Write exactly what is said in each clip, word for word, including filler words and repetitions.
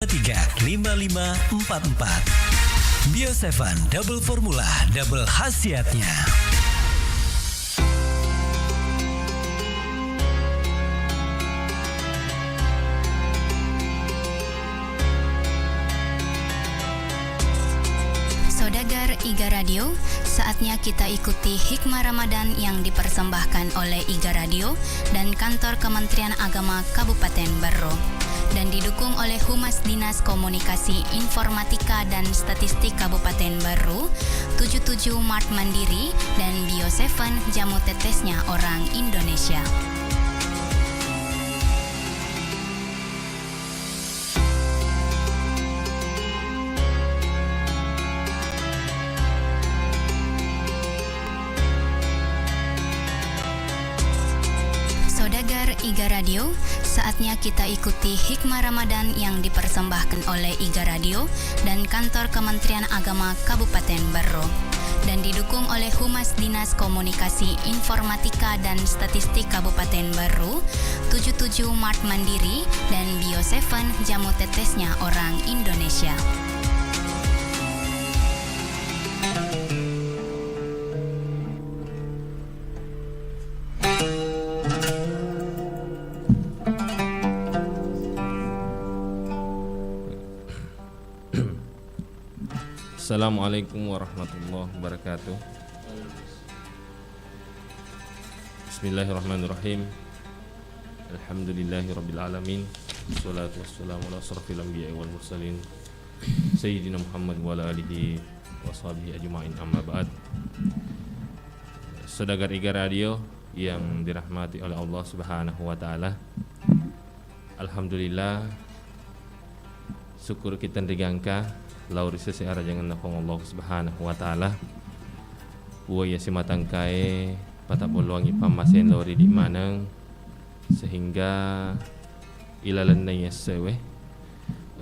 tiga lima lima empat empat. Bio Seven, double formula, double khasiatnya. Saudagar Iga Radio, saatnya kita ikuti hikmah Ramadan yang dipersembahkan oleh Iga Radio dan Kantor Kementerian Agama Kabupaten Barru, dan didukung oleh Humas Dinas Komunikasi, Informatika, dan Statistik Kabupaten Barru, tujuh tujuh Mart Mandiri, dan Bio Seven, jamu tetesnya orang Indonesia. Saudagar Iga Radio, saatnya kita ikuti hikmah Ramadan yang dipersembahkan oleh Iga Radio dan Kantor Kementerian Agama Kabupaten Barru, dan didukung oleh Humas Dinas Komunikasi, Informatika, dan Statistik Kabupaten Barru, tujuh tujuh Mart Mandiri, dan Bio Seven, jamu tetesnya orang Indonesia. Assalamualaikum warahmatullahi wabarakatuh. Bismillahirrahmanirrahim. Alhamdulillahirabbil alamin. Wassalatu wassalamu ala asrafil anbiya'i wal mursalin, Sayyidina Muhammad wa ala alihi wa sahbihi ajma'in, amma ba'd. Saudagar Iga Radio yang dirahmati oleh Allah Subhanahu wa Ta'ala. Alhamdulillah, sukkuruki tenrigangka lao ri sese arajangenna Puang Allah Subhanahu wa Ta'ala. Uwaiya simatangkae patabbolloangngi pammaseng lao ri idi maneng, sehingga ilalenna iyessewe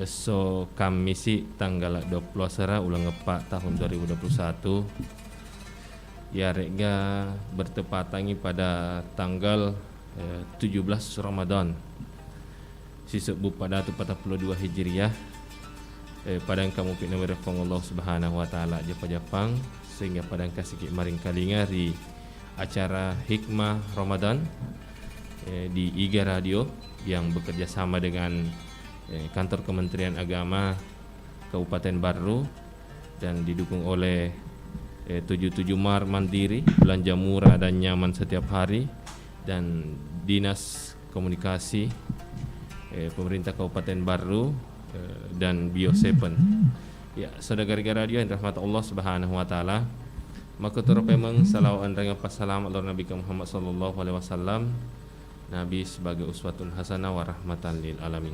esso Kammisi tanggala duappulo asera uleng eppa tahun dua ribu dua puluh satu, iyaregga bertepatangngi pada tanggal, eh, tujuh belas Ramadan sisebbu pada atu patappulo dua Hijriah, eh, pada engka mupi nawerekko Allah Subhanahu wa Ta'ala jappa-jappang, sehingga pada engka siki maringkalinga ri acara Hikmah Ramadan, eh, di Iga Radio yang bekerja sama dengan, eh, Kantor Kementerian Agama Kabupaten Barru dan didukung oleh, eh, tujuh tujuh Mar Mandiri, belanja murah dan nyaman setiap hari, dan Dinas Komunikasi, eh, Pemerintah Kabupaten Barru, eh, dan Bio Seven. Ya, saudagar Iga Radio yang dirahmati Allah Subhanahu wa Ta'ala. Makkutoro pemeng salawat enrengeng passalama lao ri Nabi Muhammad sallallahu alaihi wasallam. Nabi sebagai uswatun hasanah wa rahmatan lil alamin.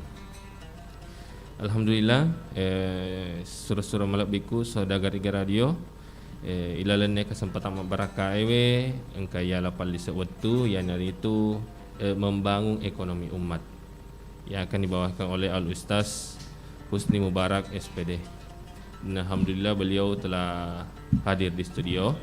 Alhamdulillah, eh, sura-sura malebbiku saudagar Iga Radio, eh, ilalenna kesempatan mabbarakkaewe engka yala pallise wettu, iyanaritu, eh, membangun ekonomi umat yang akan dibawakan oleh Al Ustaz Husni Mubarak, S P D. Nah, alhamdulillah beliau telah hadir di studio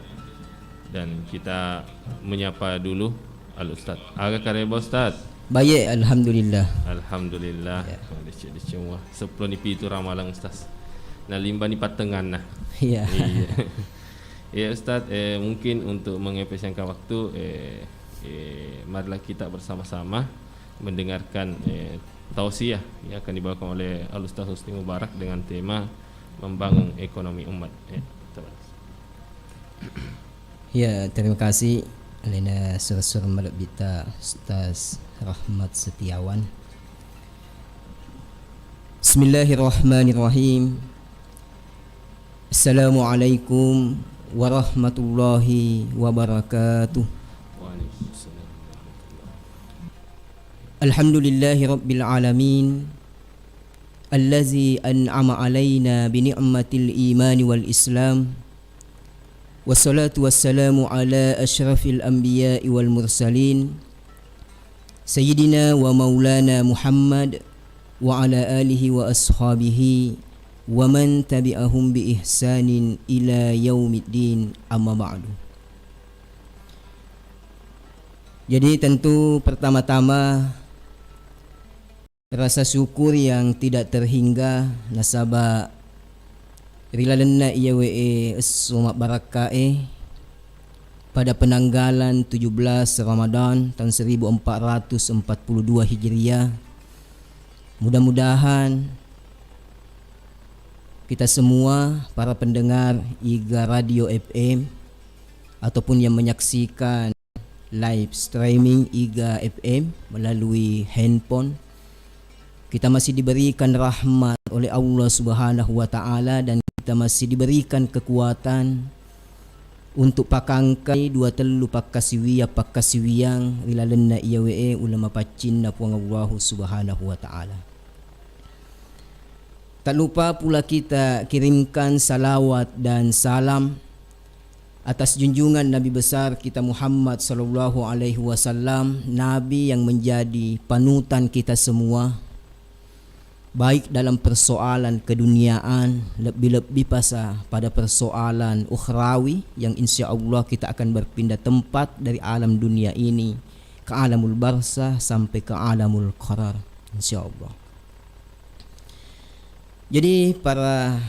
dan kita menyapa dulu Al Ustaz. Aga kareba Ustaz? Baik, alhamdulillah. Alhamdulillah. Ya. Oh, deceng-deceng wa. Seppulo ni pitu ramalang Ustaz. Nah, limba ni pattenganna. Iya. Iya. Ya Ustaz, eh, mungkin untuk mengepesangkan waktu, eh, eh, marilah kita bersama-sama mendengarkan, eh, tausiah yang akan dibawakan oleh Al Ustaz Husni Mubarak dengan tema membangun ekonomi umat. Ya, terima kasih. Ya, terima kasih alena sura-sura malebbita Ustaz Rahmat Setiawan. Bismillahirrahmanirrahim. Assalamualaikum warahmatullahi wabarakatuh. Waalaikumsalam warahmatullahi. Alhamdulillahi rabbil alamin, allazi an'ama alaina bi ni'matil imani wal islam. Wassalatu wassalamu ala asyrafil anbiya'i wal mursalin, Sayyidina wa maulana Muhammad wa ala alihi wa ashabihi wa man tabi'ahum bi ihsanin ila yaumiddin, amma ba'du. Jadi, tentu pertama-tama Rasa syukur yang tidak terhingga nasaba ri lalenna iyawe'e esso mabbarakkae, pada penanggalan tujuh belas Ramadan tahun seribu empat ratus empat puluh dua Hijriah, mudah-mudahan kita semua para pendengar Iga Radio F M ataupun yang menyaksikan live streaming Iga F M melalui handphone, kita masih diberikan rahmat oleh Allah Subhanahu wa Ta'ala dan kita masih diberikan kekuatan untuk pakangkai dua tellu pakkasiwia-, pakkasiwiang ri lalenna iyawe'e ulama paccinna Puang Allahu Subhanahu wa Ta'ala. Tak lupa pula kita kirimkan salawat dan salam atas junjungan Nabi besar kita Muhammad sallallahu alaihi wasallam, Nabi yang menjadi panutan kita semua, baik dalam persoalan keduniaan, lebih-lebih pasa pada persoalan ukhrawi yang insya Allah kita akan berpindah tempat dari alam dunia ini ke alamul barzah sampai ke alamul qarar, insya Allah. Jadi, para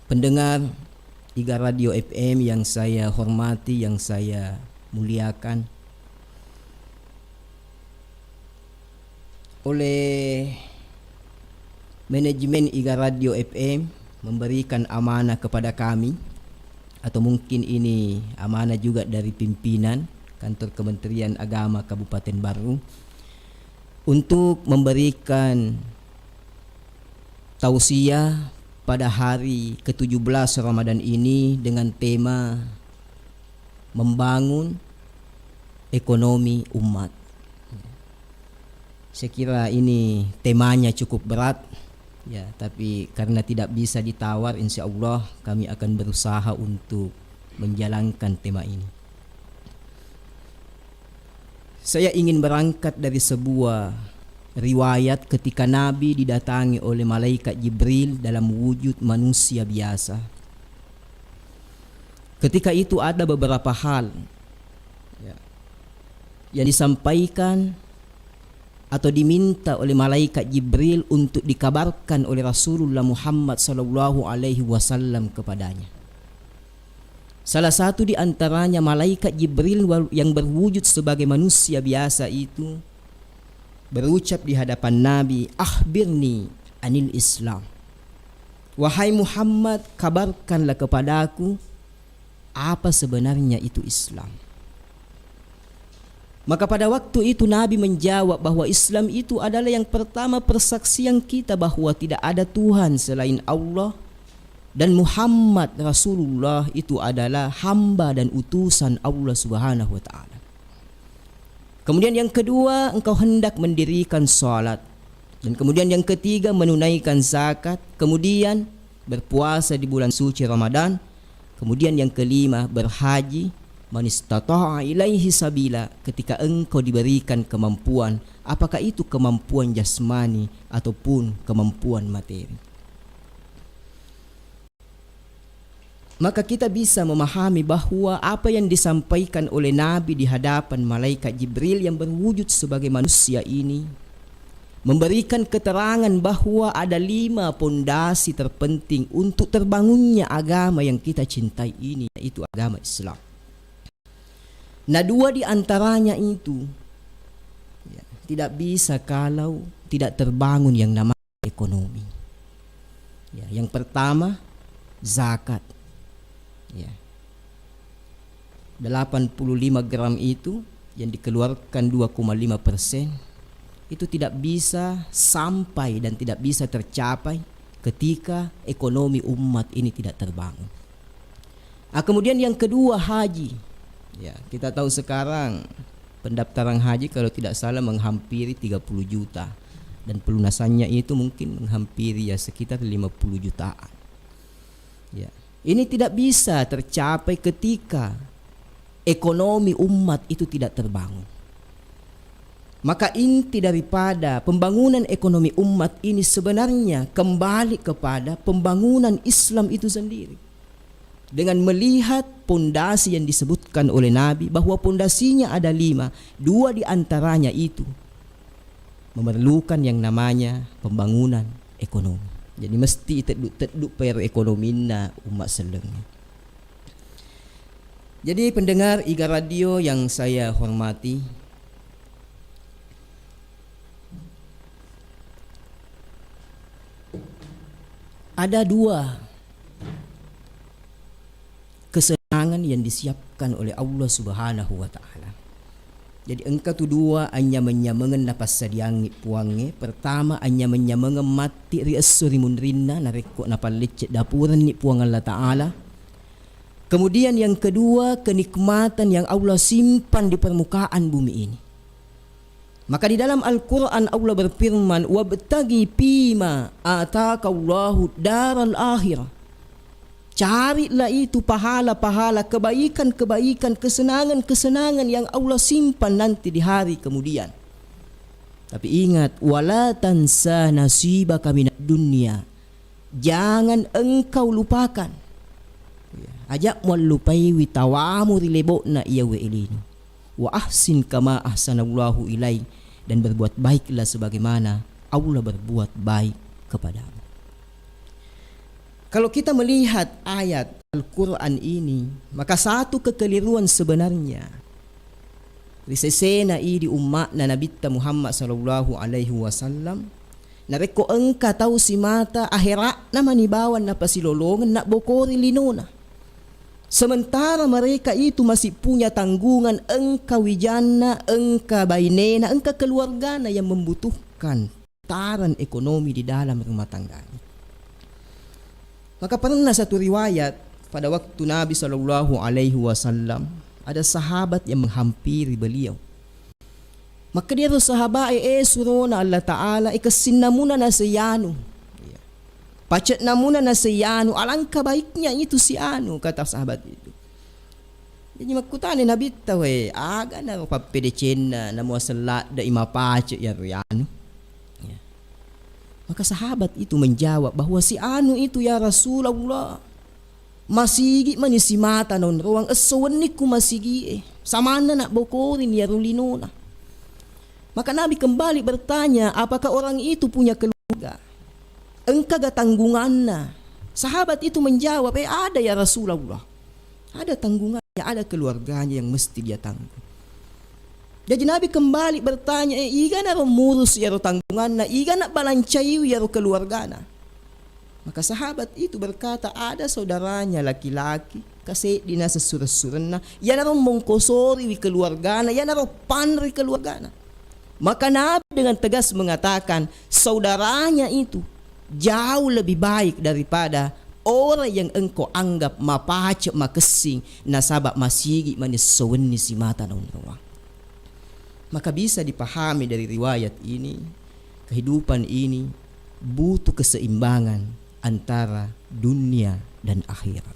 pendengar Iga Radio F M yang saya hormati, yang saya muliakan, oleh manajemen Iga Radio F M memberikan amanah kepada kami, atau mungkin ini amanah juga dari pimpinan Kantor Kementerian Agama Kabupaten Barru, untuk memberikan tausiah pada hari ketujuh belas Ramadan ini dengan tema membangun ekonomi umat. Saya kira ini temanya cukup berat, ya, tapi karena tidak bisa ditawar, insya Allah kami akan berusaha untuk menjalankan tema ini. Saya ingin berangkat dari sebuah riwayat ketika Nabi didatangi oleh malaikat Jibril dalam wujud manusia biasa. Ketika itu ada beberapa hal, ya, yang disampaikan atau diminta oleh malaikat Jibril untuk dikabarkan oleh Rasulullah Muhammad sallallahu alaihi wasallam kepadanya. Salah satu di antaranya malaikat Jibril wal-, yang berwujud sebagai manusia biasa itu berucap di hadapan Nabi, "Akhbirni anil Islam." "Wahai Muhammad, kabarkanlah kepadaku apa sebenarnya itu Islam." Maka pada waktu itu Nabi menjawab bahwa Islam itu adalah yang pertama persaksian kita bahwa tidak ada Tuhan selain Allah dan Muhammad Rasulullah itu adalah hamba dan utusan Allah Subhanahu wa Ta'ala. Kemudian yang kedua, engkau hendak mendirikan salat. Dan kemudian yang ketiga, menunaikan zakat. Kemudian berpuasa di bulan suci Ramadan. Kemudian yang kelima, berhaji. "Man istata'a ilaihi sabila," ketika engkau diberikan kemampuan, apakah itu kemampuan jasmani ataupun kemampuan materi. Maka kita bisa memahami bahwa apa yang disampaikan oleh Nabi di hadapan malaikat Jibril yang berwujud sebagai manusia ini memberikan keterangan bahwa ada lima pondasi terpenting untuk terbangunnya agama yang kita cintai ini, yaitu agama Islam. Nah, dua di antaranya itu, ya, tidak bisa kalau tidak terbangun yang namanya ekonomi. Ya, yang pertama, zakat. Ya. Delapan puluh lima gram itu yang dikeluarkan dua koma lima persen, itu tidak bisa sampai dan tidak bisa tercapai ketika ekonomi umat ini tidak terbangun. Ah, kemudian yang kedua, haji. Ya, kita tahu sekarang pendaftaran haji kalau tidak salah menghampiri tiga puluh juta dan pelunasannya itu mungkin menghampiri, ya, sekitar lima puluh jutaan. Ya. Ini tidak bisa tercapai ketika ekonomi umat itu tidak terbangun. Maka inti daripada pembangunan ekonomi umat ini sebenarnya kembali kepada pembangunan Islam itu sendiri. Dengan melihat pondasi yang disebutkan oleh Nabi, bahwa pondasinya ada lima, dua di antaranya itu memerlukan yang namanya pembangunan ekonomi. Jadi mesti teddu-teddu pa ero ekonominna umma sellengnge. Jadi pendengar Iga Radio yang saya hormati, ada dua kesenangan yang disiapkan oleh Allah Subhanahu wa Ta'ala. Jadi engka tu dua anyameng-nyamengeng napassadiangngi Puangnge. Pertama, anyameng-nyamengeng matti ri esso ri munrinna narekko napallecceng dapurenni Puang Allah Ta'ala. Kemudian yang kedua, kenikmatan yang Allah simpan di permukaan bumi ini. Maka di dalam Al-Quran Allah berfirman, "Wabtagi fima atakallahu daral akhirah." Carilah itu pahala-pahala, kebaikan-kebaikan, kesenangan-kesenangan yang Allah simpan nanti di hari kemudian. Tapi ingat, "Wala tansa nasibaka minad dunya." Jangan engkau lupakan. Ya, aja muallupaiwi tawamu ri lebo'na iyawe elinu. "Wa ahsin kama ahsanallahu ilaik," dan berbuat baiklah sebagaimana Allah berbuat baik kepadamu. Kalau kita melihat ayat Al-Quran ini, maka satu kekeliruan sebenarnya ri sesena idi umma'na Nabitta Muhammad sallallahu alaihi wasallam, narekko engka tau simata, ahera'na mani bawang napasilolongeng, nabbokori linona. Sementara mereka itu masih punya tanggungan, engka wijanna, engka bainena, engka keluargana yang membutuhkan tataran ekonomi di dalam rumah tangganya. Maka pernah satu riwayat, pada waktu Nabi sallallahu alaihi wasallam, ada sahabat yang menghampiri beliau. Makkeda ero sahabat e, "Eh, surona Allah Ta'ala, eh, kessinna muna nasei anu. Iya. Pacetna muna nasei anu, alangkah baiknya itu si anu," kata sahabat itu. Jadi makkutana Nabitta, "We, aga naro pappedecenna namuaseng ladde'i mapace iyaro anu?" Ya. Maka sahabat itu menjawab bahwa si anu itu, "Ya Rasulullah, masigi mani simata naonroang, esso wennikku masigi e. Samanna nabbokorini iyaro linona." Maka Nabi kembali bertanya, "Apakah orang itu punya keluarga? Engkaga tanggunganna?" Sahabat itu menjawab, "Eh, ada ya Rasulullah. Ada tanggungannya, ada keluarganya yang mesti dia tanggung." Jadi Nabi kembali bertanya, "Eh, iga naro murus iyaro tanggunganna? Iga nabbalancaiwi iyaro keluargana?" Maka sahabat itu berkata, "Ada saudaranya laki-laki, kaseddi naseng sureng-surenna, iyanaro mongkosoriwi keluargana, iyanaro panri keluargana." Maka Nabi dengan tegas mengatakan, "Saudaranya itu jauh lebih baik daripada orang yang engkau anggap mapace, makessing, nasaba masigi mani esso wenni simata naonroang." Maka bisa dipahami dari riwayat ini, kehidupan ini butuh keseimbangan antara dunia dan akhirat.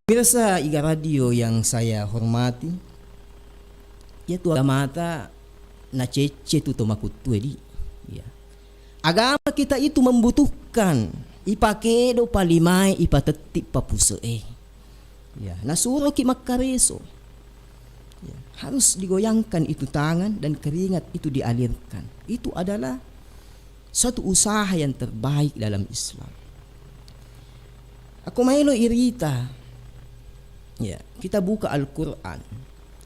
Pemirsa Iga Radio yang saya hormati, iyatu agamata nacecce tu to makuttue di. Ya. Agama kita itu membutuhkan, ipakedo palimae, ipatetti papuse'e. Ya, nasuroki makkareso. Ya, harus digoyangkan itu tangan dan keringat itu dialirkan. Itu adalah suatu usaha yang terbaik dalam Islam. Aku maelo irita. Ya, kita buka Al-Quran.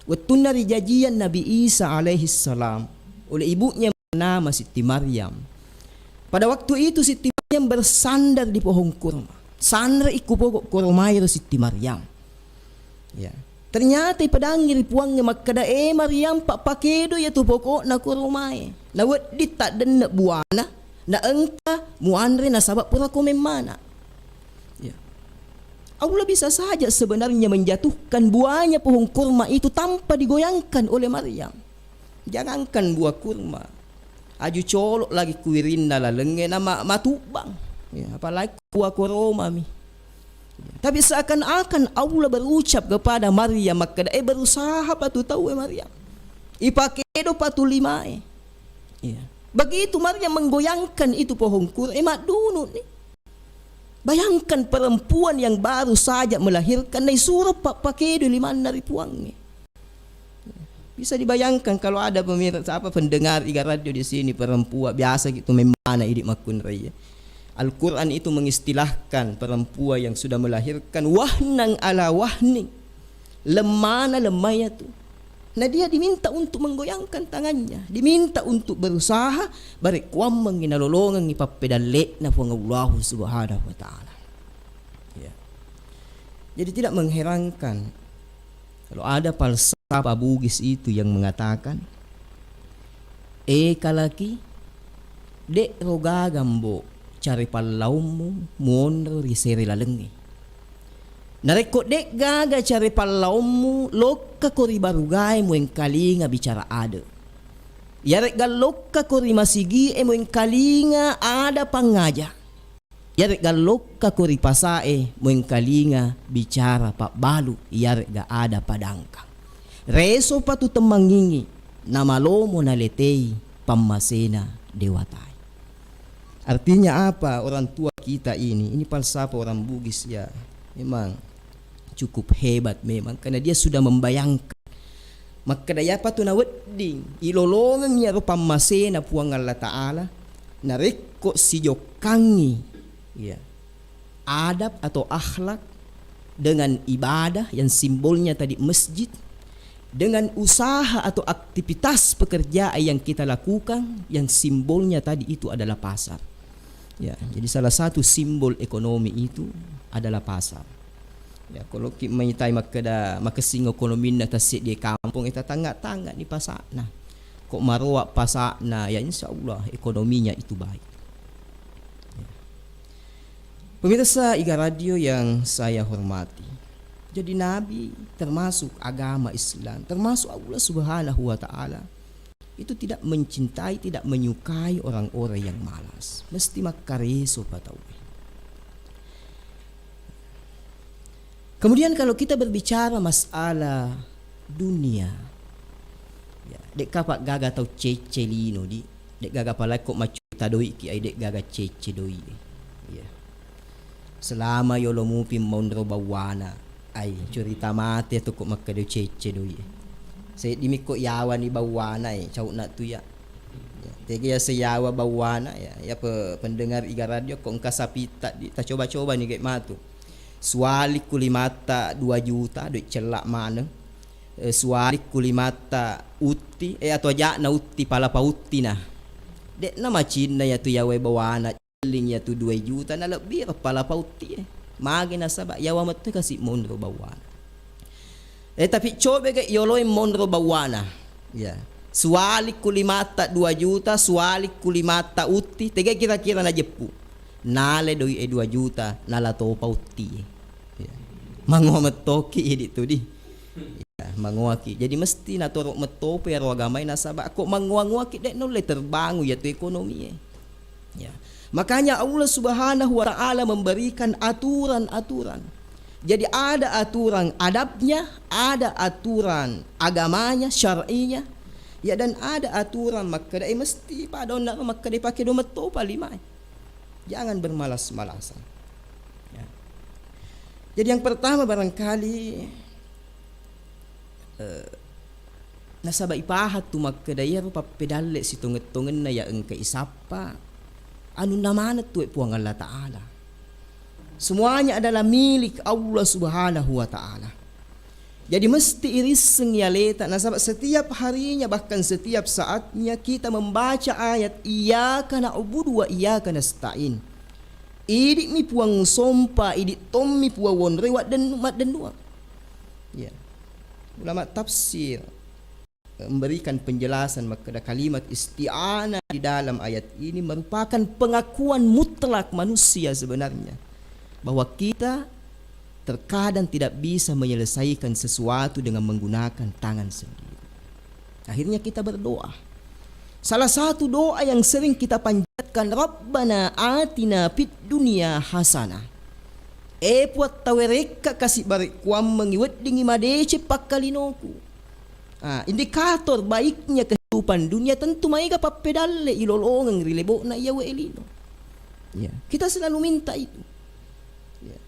Wettunna rijajian Nabi Isa alaihi salam oleh ibunya bernama Siti Maryam. Pada waktu itu Siti Maryam bersandar di pohon kurma. Sanre ikku pokok kurma ero Siti Maryam. Ya. Ternyata ipadangi ri Puangnge makkeda, "Eh Maryam, pappakedo iyatu pokokna kurumae. Nawedding taddenne buana, na engka muanre nasaba purako memmana." Ya. Allah bisa saja sebenarnya menjatuhkan buahnya pohon kurma itu tanpa digoyangkan oleh Maryam. Jangankan buah kurma, aju colok lagi kuwirinna lalengnge nama matubbang. Ya, apalagi buah koromami. Tapi seakan-akan Allah berucap kepada Maryam, makkeda, "Eh, berusaha patu tau, eh, Maryam. Ipakedo patu limae." Ya. Begitu Maryam menggoyangkan itu pohon kurma, eh, maddunu ni. Bayangkan perempuan yang baru saja melahirkan, naisuro pappakedo limanna ri Puangnge. Bisa dibayangkan kalau ada pemirsa, apa, pendengar Iga Radio di sini, perempuan, biasa gitu, memmana idi makkunrai. Al-Quran itu mengistilahkan perempuan yang sudah melahirkan, wahnan ala wahni, lemana lemaya tu. Nah, dia diminta untuk menggoyangkan tangannya, diminta untuk berusaha, barekkuammengngi nalolongengngi pappedalle'na Puang Allahu Subhanahu wa Ta'ala. Ya. Jadi, tidak mengherankan kalau ada falsafah Bugis itu yang mengatakan, "E kalaki, de'ro gaga mbo care pallaummu muonro ri sere lalengnge. Narekko de'gaga care pallaummu, lokkako ri barugae muengkalinga bicara ade. Iyare'ga lokkako ri masigi'e muengkalinga ada pangngaja. Iyare'ga lokkako ri pasae muengkalinga bicara pabbalu, iyare'ga ada padangkang. Resopa tu temmangngingi, namalomo naletei pammasena dewatae." Artinya apa orang tua kita ini? Ini falsafah orang Bugis ya, memang cukup hebat memang, karena dia sudah membayangkan makkeda, iyapa tu nawedding ilolongeng iyaro pammasena Puang Allah Ta'ala, narekko sijokkangngi, ya, adab atau akhlak dengan ibadah yang simbolnya tadi masjid, dengan usaha atau aktivitas pekerjaan yang kita lakukan yang simbolnya tadi itu adalah pasar. Ya, jadi salah satu simbol ekonomi itu adalah pasar. Ya, kalau ki maitai makkeda makessing ekonominna tasseddi kampong, eh, tatangga-tangga ni pasakna. Kok maroa pasakna, ya insya Allah ekonominya itu baik. Ya. Pemirsa Iga Radio yang saya hormati, jadi Nabi, termasuk agama Islam, termasuk Allah Subhanahu wa Ta'ala, itu tidak mencintai, tidak menyukai orang-orang yang malas. Mesti makkareso pa tauwe. Kemudian kalau kita berbicara masalah dunia, ya, de'ka pa gaga tau cecce lino di, de'gaga palakko macurita doiki, ai de'gaga cecce doi. Ya. Selama yolo mupi monro bawana, ai curita mate tu ko makkeda cecce doi. Seddimi ko yawani bawana e, cau'na tu ya. Ya, tega ya seyawa bawana ya, ya pe-, pendengar Iga Radio ko engka sapita di, tacoba-coba ni ge matu. Suwali ku limatta dua juta, doi cella maneng. Eh, suwali ku limatta utti, eh, atau ajakna utti, palapa utti na. De'na macinna ya tu yawae bawana. Ling ya tu dua juta na lebbi ro palapa utti e. Magi nasaba yawa metto kasi monro bawana. Eh, tapi cobe ga yoloi monro bawana. Ya. Suwali ku limatta dua juta, suwali ku limatta utti, tega kira-kira najeppu. Nale doi e dua juta, nala topa utti e. Ya. Mangoa mettoki idi tu di. Ya, mangoaki. Jadi mesti natoro mettopa iyaro agamae nasaba ko mangoa-ngoaki de' nulle terbangun ya tu ekonomi e. Ya. Makanya Allah Subhanahu wa Ta'ala memberikan aturan-aturan. Jadi ada aturan adabnya, ada aturan agamanya, syar'inya. Ya, dan ada aturan makkeda, eh, mesti pada onna makkeda pake do mettopa lima e. Jangan bermalas-malasan. Ya. Jadi yang pertama barangkali, eh, nasaba ipaha tu makkeda iyaro pappedalle sitongeng-tongenna ya engka isappa, anunna maneng tu e Puang Allah Ta'ala. Semuanya adalah milik Allah Subhanahu wa Ta'ala. Jadi mesti irissengngi aleta, nasaba setiap harinya bahkan setiap saatnya kita membaca ayat iyyaka na'budu wa iyyaka nasta'in. Idi'mi Puang usompa, idi' tommi Puang wonroi waddennu-, maddennuang. Ya. Ulama tafsir memberikan penjelasan makkeda kalimat isti'anah di dalam ayat ini merupakan pengakuan mutlak manusia sebenarnya bahwa kita terkadang tidak bisa menyelesaikan sesuatu dengan menggunakan tangan sendiri. Akhirnya kita berdoa. Salah satu doa yang sering kita panjatkan, "Rabbana atina fid dunya hasanah." E Puang, tawerekka kasi barekkuammengngi weddingngi madeceng pakkalinoku. Ah, indikator baiknya kehidupan dunia tentu maega pappedalle ilolongeng ri lebo'na iyawe lino. Ya, kita selalu minta itu. Ya.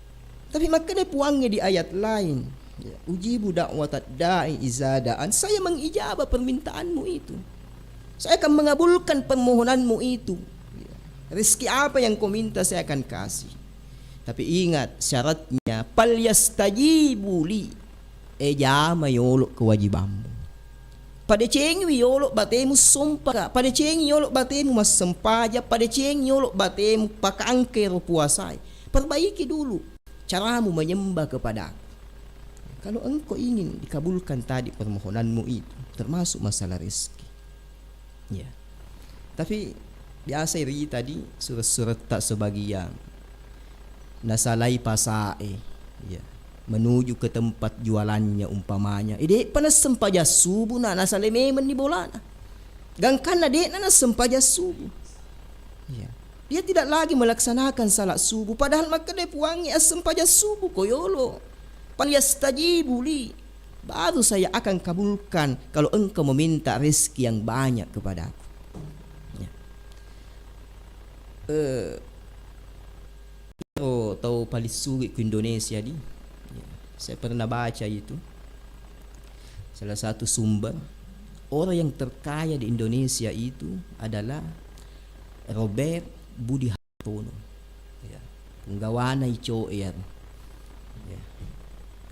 Tapi makkeda Puangnge di ayat lain, Ya, ujibu da'watad da'i iza da'an, saya mengijabah permintaanmu itu. Saya akan mengabulkan permohonanmu itu. Ya. Rezeki apa yang kau minta, saya akan kasih. Tapi ingat syaratnya, "Falyastajibu li." Eh, jama yolo kewajibanmu. Padecengiwi yolo batemu sompaka, padecengi yolo batemu massempajang, padecengi yolo batemu pakangke ro puasai. Perbaiki dulu caramu menyembah kepadaku. Kalau engkau ingin dikabulkan tadi permohonanmu itu, termasuk masalah rezeki. Ya. Tapi biasa ri tadi surut-surutta sebagian nasalai pasae, ya, menuju ke tempat jualannya umpamanya. Eh, de'pa nassempajang subuh na, nasalai memenni bolana. Gangkanna de'na nassempajang subuh. Ya. Dia tidak lagi melaksanakan salat subuh, padahal makkeda Puangnge assempajang subuh ko yolo. "Falyastajibu li." Baru saya akan kabulkan kalau engkau meminta rezeki yang banyak kepadaku. Ya. Eh, ero tau paling sugi ku Indonesia di. Ya. Saya pernah baca itu. Salah satu sumber, orang yang terkaya di Indonesia itu adalah Robert Budi Tono. Ya. Punggawana Icoe iyaro. Ya.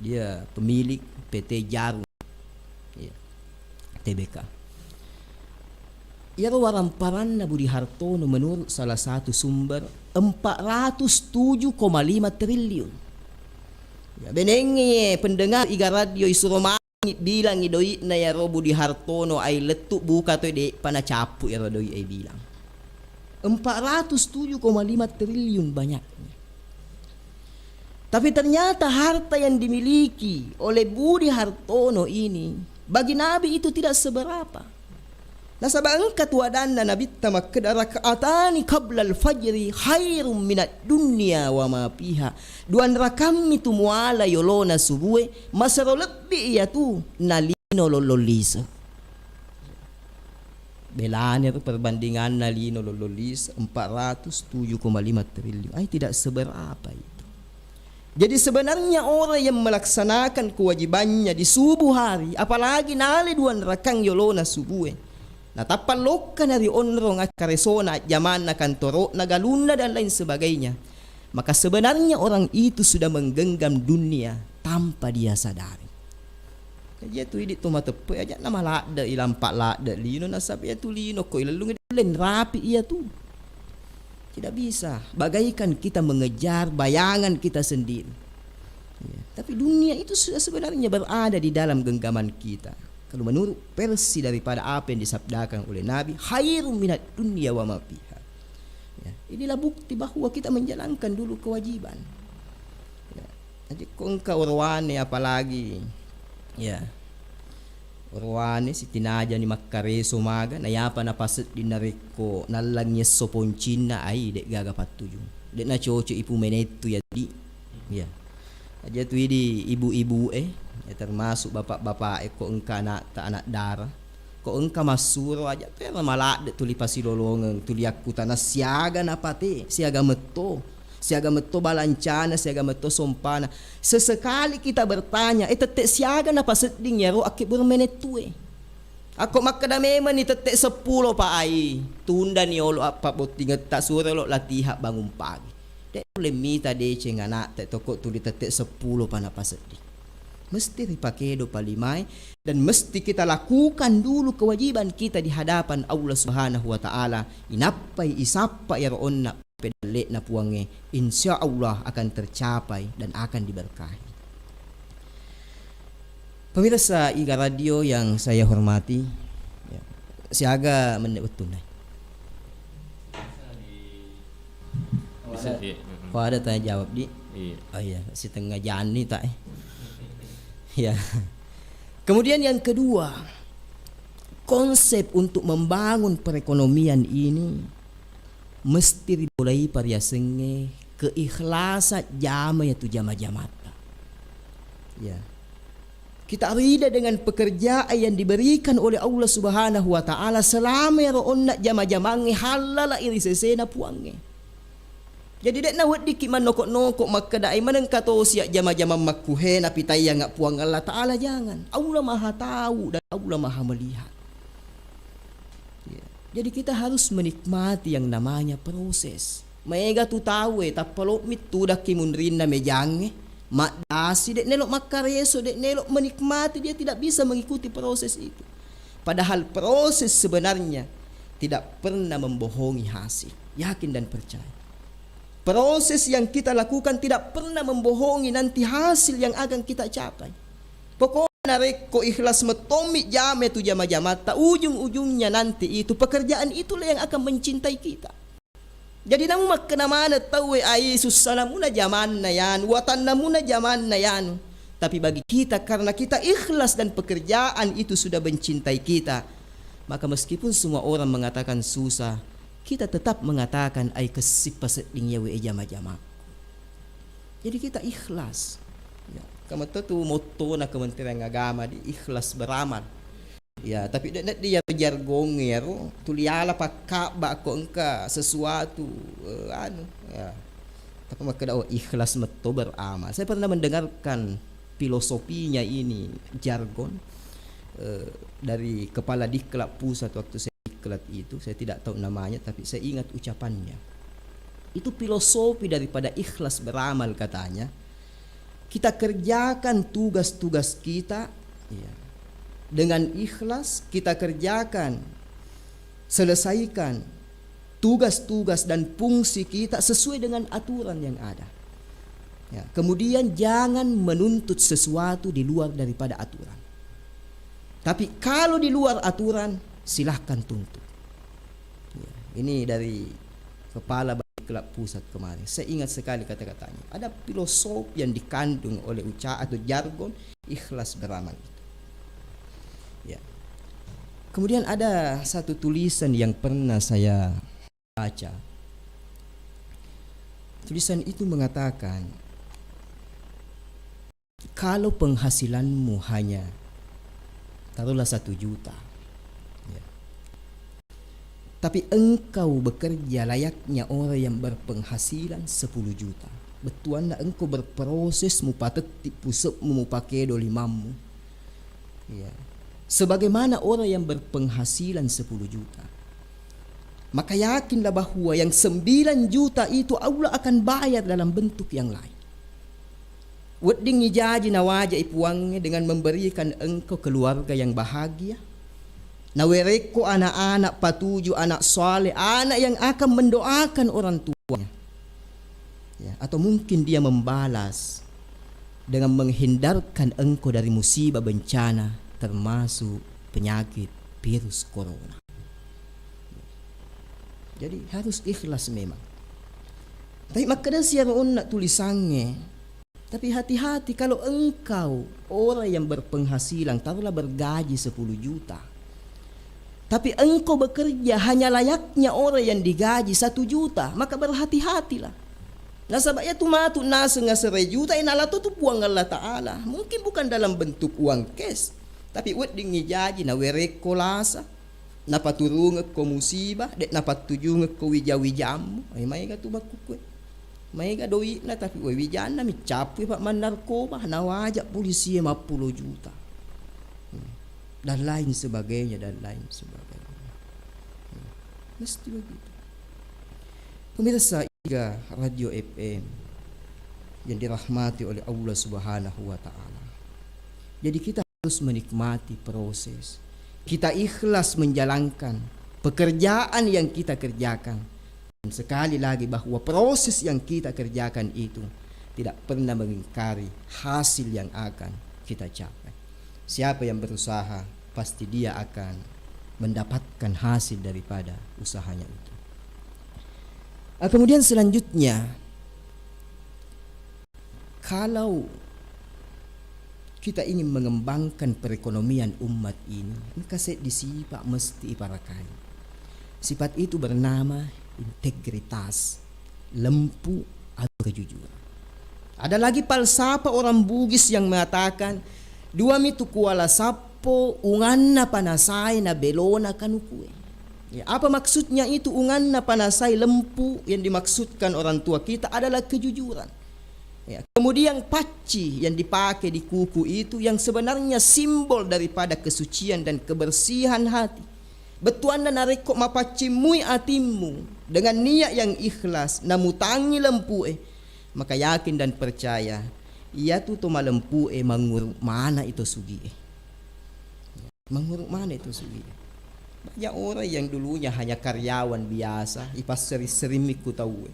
Dia pemilik P T Jarum. Ya. T B K. Iyaro waramparanna Budi Hartono menurut salah satu sumber empat ratus tujuh koma lima triliun. Ya, benengngi pendengar Iga Radio isuro ma- Bilangi doi'na iyaro Budi Hartono, ai lettu buka toi, de'pa nacappu iyaro doi e bilang. Empat ratus tujuh koma lima triliun banyaknya. Tapi ternyata harta yang dimiliki oleh Budi Hartono ini bagi Nabi itu tidak seberapa. Nasaba engka tu adanna Nabitta makkeda, "Raka'atani qablal fajri khairum minad dunya wa ma fiha." Duanrakammi tu muala yolona subue, masero lebbi iyatu na lino lollong lise. Belani tu perbandinganna lino lollong lise, empat ratus tujuh koma lima triliun. Ai, tidak seberapa itu. Jadi sebenarnya orang yang melaksanakan kewajibannya di subuh hari, apalagi nale duanrakang yolona subue, natappa lokkana ri onrong akkaresona, ajjamanna, kantoro'na, galunna, dan lain sebagainya, maka sebenarnya orang itu sudah menggenggam dunia tanpa dia sadari. Jadi iyatu idi to mateppe aja na maladde i, lampa ladde lino, nasaba iyatu lino ko ilellung, len rapi iyatu. Tidak bisa. Bagaikan kita mengejar bayangan kita sendiri. Ya, tapi dunia itu sudah sebenarnya berada di dalam genggaman kita. Kalau menurut versi daripada apa yang disabdakan oleh Nabi, "Khairum minad dunya wa ma fiha." Ya, inilah bukti bahwa kita menjalankan dulu kewajiban. Ya, jadi ko engka orowane apalagi, ya, orowane sitinajani makkareso maga, na iyapa napasedding narekko nallangngi esso poncinna, ai, de'gaga pattuju. De' nacoco'i pumenettu, ya, di. Ya. Aja tu idi ibu-ibu e, ya, termasuk bapak-bapak e, ko engka anakta, anak dara, ko engka massuro, aja tu ero maladde tuli pasilolongeng, tuli akkutana siaga napate, siaga metto. Siaga metto balancana, siaga metto sompana. Sesekali kita bertanya, eh, tette siaga napasedding iyaro akkebbureng menettue? Akko makkeda memenni tette seppulo pa ai, tundani olo appabbottingetta, suro olo latihan bangun pagi. De' nulle mita deceng anakta tokko tuli tette seppulo pa napasedding. Mesti ripakedo palimae dan mesti kita lakukan dulu kewajiban kita di hadapan Allah Subhanahu wa Ta'ala. Inappai isappa iyaro onna pedalle'na Puangnge, insya Allah akan tercapai dan akan diberkahi. Pemirsa Iga Radio yang saya hormati, ya, siaga menit wettunna? Bisa, iya. Ko ada tanya jawab, di? Iya. Oh iya, setengah jani tak, eh. Ya. Kemudian yang kedua, konsep untuk membangun perekonomian ini mesti ripolai pariasengnge keikhlasan jama iyatu jama-jamatta. Ya. Kita rida dengan pekerjaan yang diberikan oleh Allah Subhanahu wa Ta'ala selama iyaro onna jama-jamangnge hallala iri sesena Puangnge. Jadi, de'na weddikki mannoko-noko makkeda, "Ai, manengka tosi ajjama-jamang makkuhe napitaiyangnga Puang Allah Ta'ala," jangan. Allah Maha Tahu dan Allah Maha Melihat. Ya. Jadi, kita harus menikmati yang namanya proses. Maega tu tau e, tappa lo'mi tudakki munrinna mejangnge, maddasi, de' nelo makkareso, de' nelo menikmati, dia tidak bisa mengikuti proses itu. Padahal proses sebenarnya tidak pernah membohongi hasil. Yakin dan percaya. Proses yang kita lakukan tidak pernah membohongi nanti hasil yang akan kita capai. Pokoknya narekko ikhlas mettommi jame tu jama-jamatta, ujung-ujungnya nanti itu pekerjaan itulah yang akan mencintai kita. Jadi namu makkena maneng tauwe, "Ai, sussanamuna jamanna yanu, watannamuna jamanna yanu." Tapi bagi kita, karena kita ikhlas dan pekerjaan itu sudah mencintai kita, maka meskipun semua orang mengatakan susah, kita tetap mengatakan, "Ai, kessippa sedding yawe jama-jama." Jadi kita ikhlas. Ya, kamu tu mottona Kementerian Agama di ikhlas beramal. Ya, tapi de', de' dia jargong ero, tuli ala pakkabba ko engka sesuatu, eh, anu, ya. Tapi makkeda, "Oh, ikhlas metto beramal." Saya pernah mendengarkan filosofinya ini, jargon, eh, dari kepala diklat pusat waktu saya diklat itu, saya tidak tahu namanya, tapi saya ingat ucapannya. Itu filosofi daripada ikhlas beramal, katanya. Kita kerjakan tugas-tugas kita, ya, dengan ikhlas, kita kerjakan, selesaikan tugas-tugas dan fungsi kita sesuai dengan aturan yang ada. Ya, kemudian jangan menuntut sesuatu di luar daripada aturan. Tapi kalau di luar aturan, silahkan tuntut. Ya, ini dari kepala Balik Kelak Pusat kemarin. Saya ingat sekali kata-katanya. Ada filosofi yang dikandung oleh uca-, atau jargon ikhlas beramal itu. Ya. Kemudian ada satu tulisan yang pernah saya baca. Tulisan itu mengatakan, kalau penghasilanmu hanya, taruhlah, satu juta, ya, tapi engkau bekerja layaknya orang yang berpenghasilan sepuluh juta, bettuanna engkau berproses mupatetti puse'mu, mupakedo limammu, ya, sebagaimana orang yang berpenghasilan sepuluh juta, maka yakinlah bahwa yang sembilan juta itu Allah akan bayar dalam bentuk yang lain. Weddingngi jaji nawaja'i Puangnge dengan memberikan engkau keluarga yang bahagia. Nawerekko anak-anak patuju, anak saleh, anak yang akan mendoakan orang tuanya. Ya, atau mungkin dia membalas dengan menghindarkan engkau dari musibah bencana, termasuk penyakit virus corona. Jadi harus ikhlas memang. Tapi makkeda siaro onna tulisangnge, tapi hati-hati kalau engkau orang yang berpenghasilan, taruhlah bergaji sepuluh juta, tapi engkau bekerja hanya layaknya orang yang digaji satu juta, maka berhati-hatilah. Nasaba iya tu matu naseng asere juta, eh, nala to tu Puang Allah Ta'ala. Mungkin bukan dalam bentuk uang cash, tapi weddingngi jaji nawerekko lasa, napaturungekko musibah, de' napattujungekko wija-wijammu, eh, maega tu makkukue. Maega doi'na, tapi we wijanna miccappu, Pak, mannarkoba, nawaja polisi mappulo juta. Hmm. Dan lain sebagainya, dan lain sebagainya. Hmm. Mesti begitu. Pemirsa Iga Radio F M yang dirahmati oleh Allah Subhanahu wa Ta'ala. Jadi kita harus menikmati proses. Kita ikhlas menjalankan pekerjaan yang kita kerjakan. Dan sekali lagi bahwa proses yang kita kerjakan itu tidak pernah mengingkari hasil yang akan kita capai. Siapa yang berusaha, pasti dia akan mendapatkan hasil daripada usahanya itu. Ah, kemudian selanjutnya, kalau kita ingin mengembangkan perekonomian umat ini, engka seddi sipa mesti iparakai. Sifat itu bernama integritas, lempu atau kejujuran. Ada lagi falsafah orang Bugis yang mengatakan, "Dua mitu kuala sappo, unganna panasae na belona kanukue." Ya, apa maksudnya itu? Unganna panasai lempu yang dimaksudkan orang tua kita adalah kejujuran. Ya, kemudian pacci yang dipakai di kuku itu yang sebenarnya simbol daripada kesucian dan kebersihan hati. Bettuanna narekko mapaccimmui atimmu dengan niat yang ikhlas, namutangi lempue, maka yakin dan percaya, iyatu to malempue manguru mana itu sugie. Manguru mana itu sugi. Banyak orang yang dulunya hanya karyawan biasa, ipassering-seringmi ku tauwe.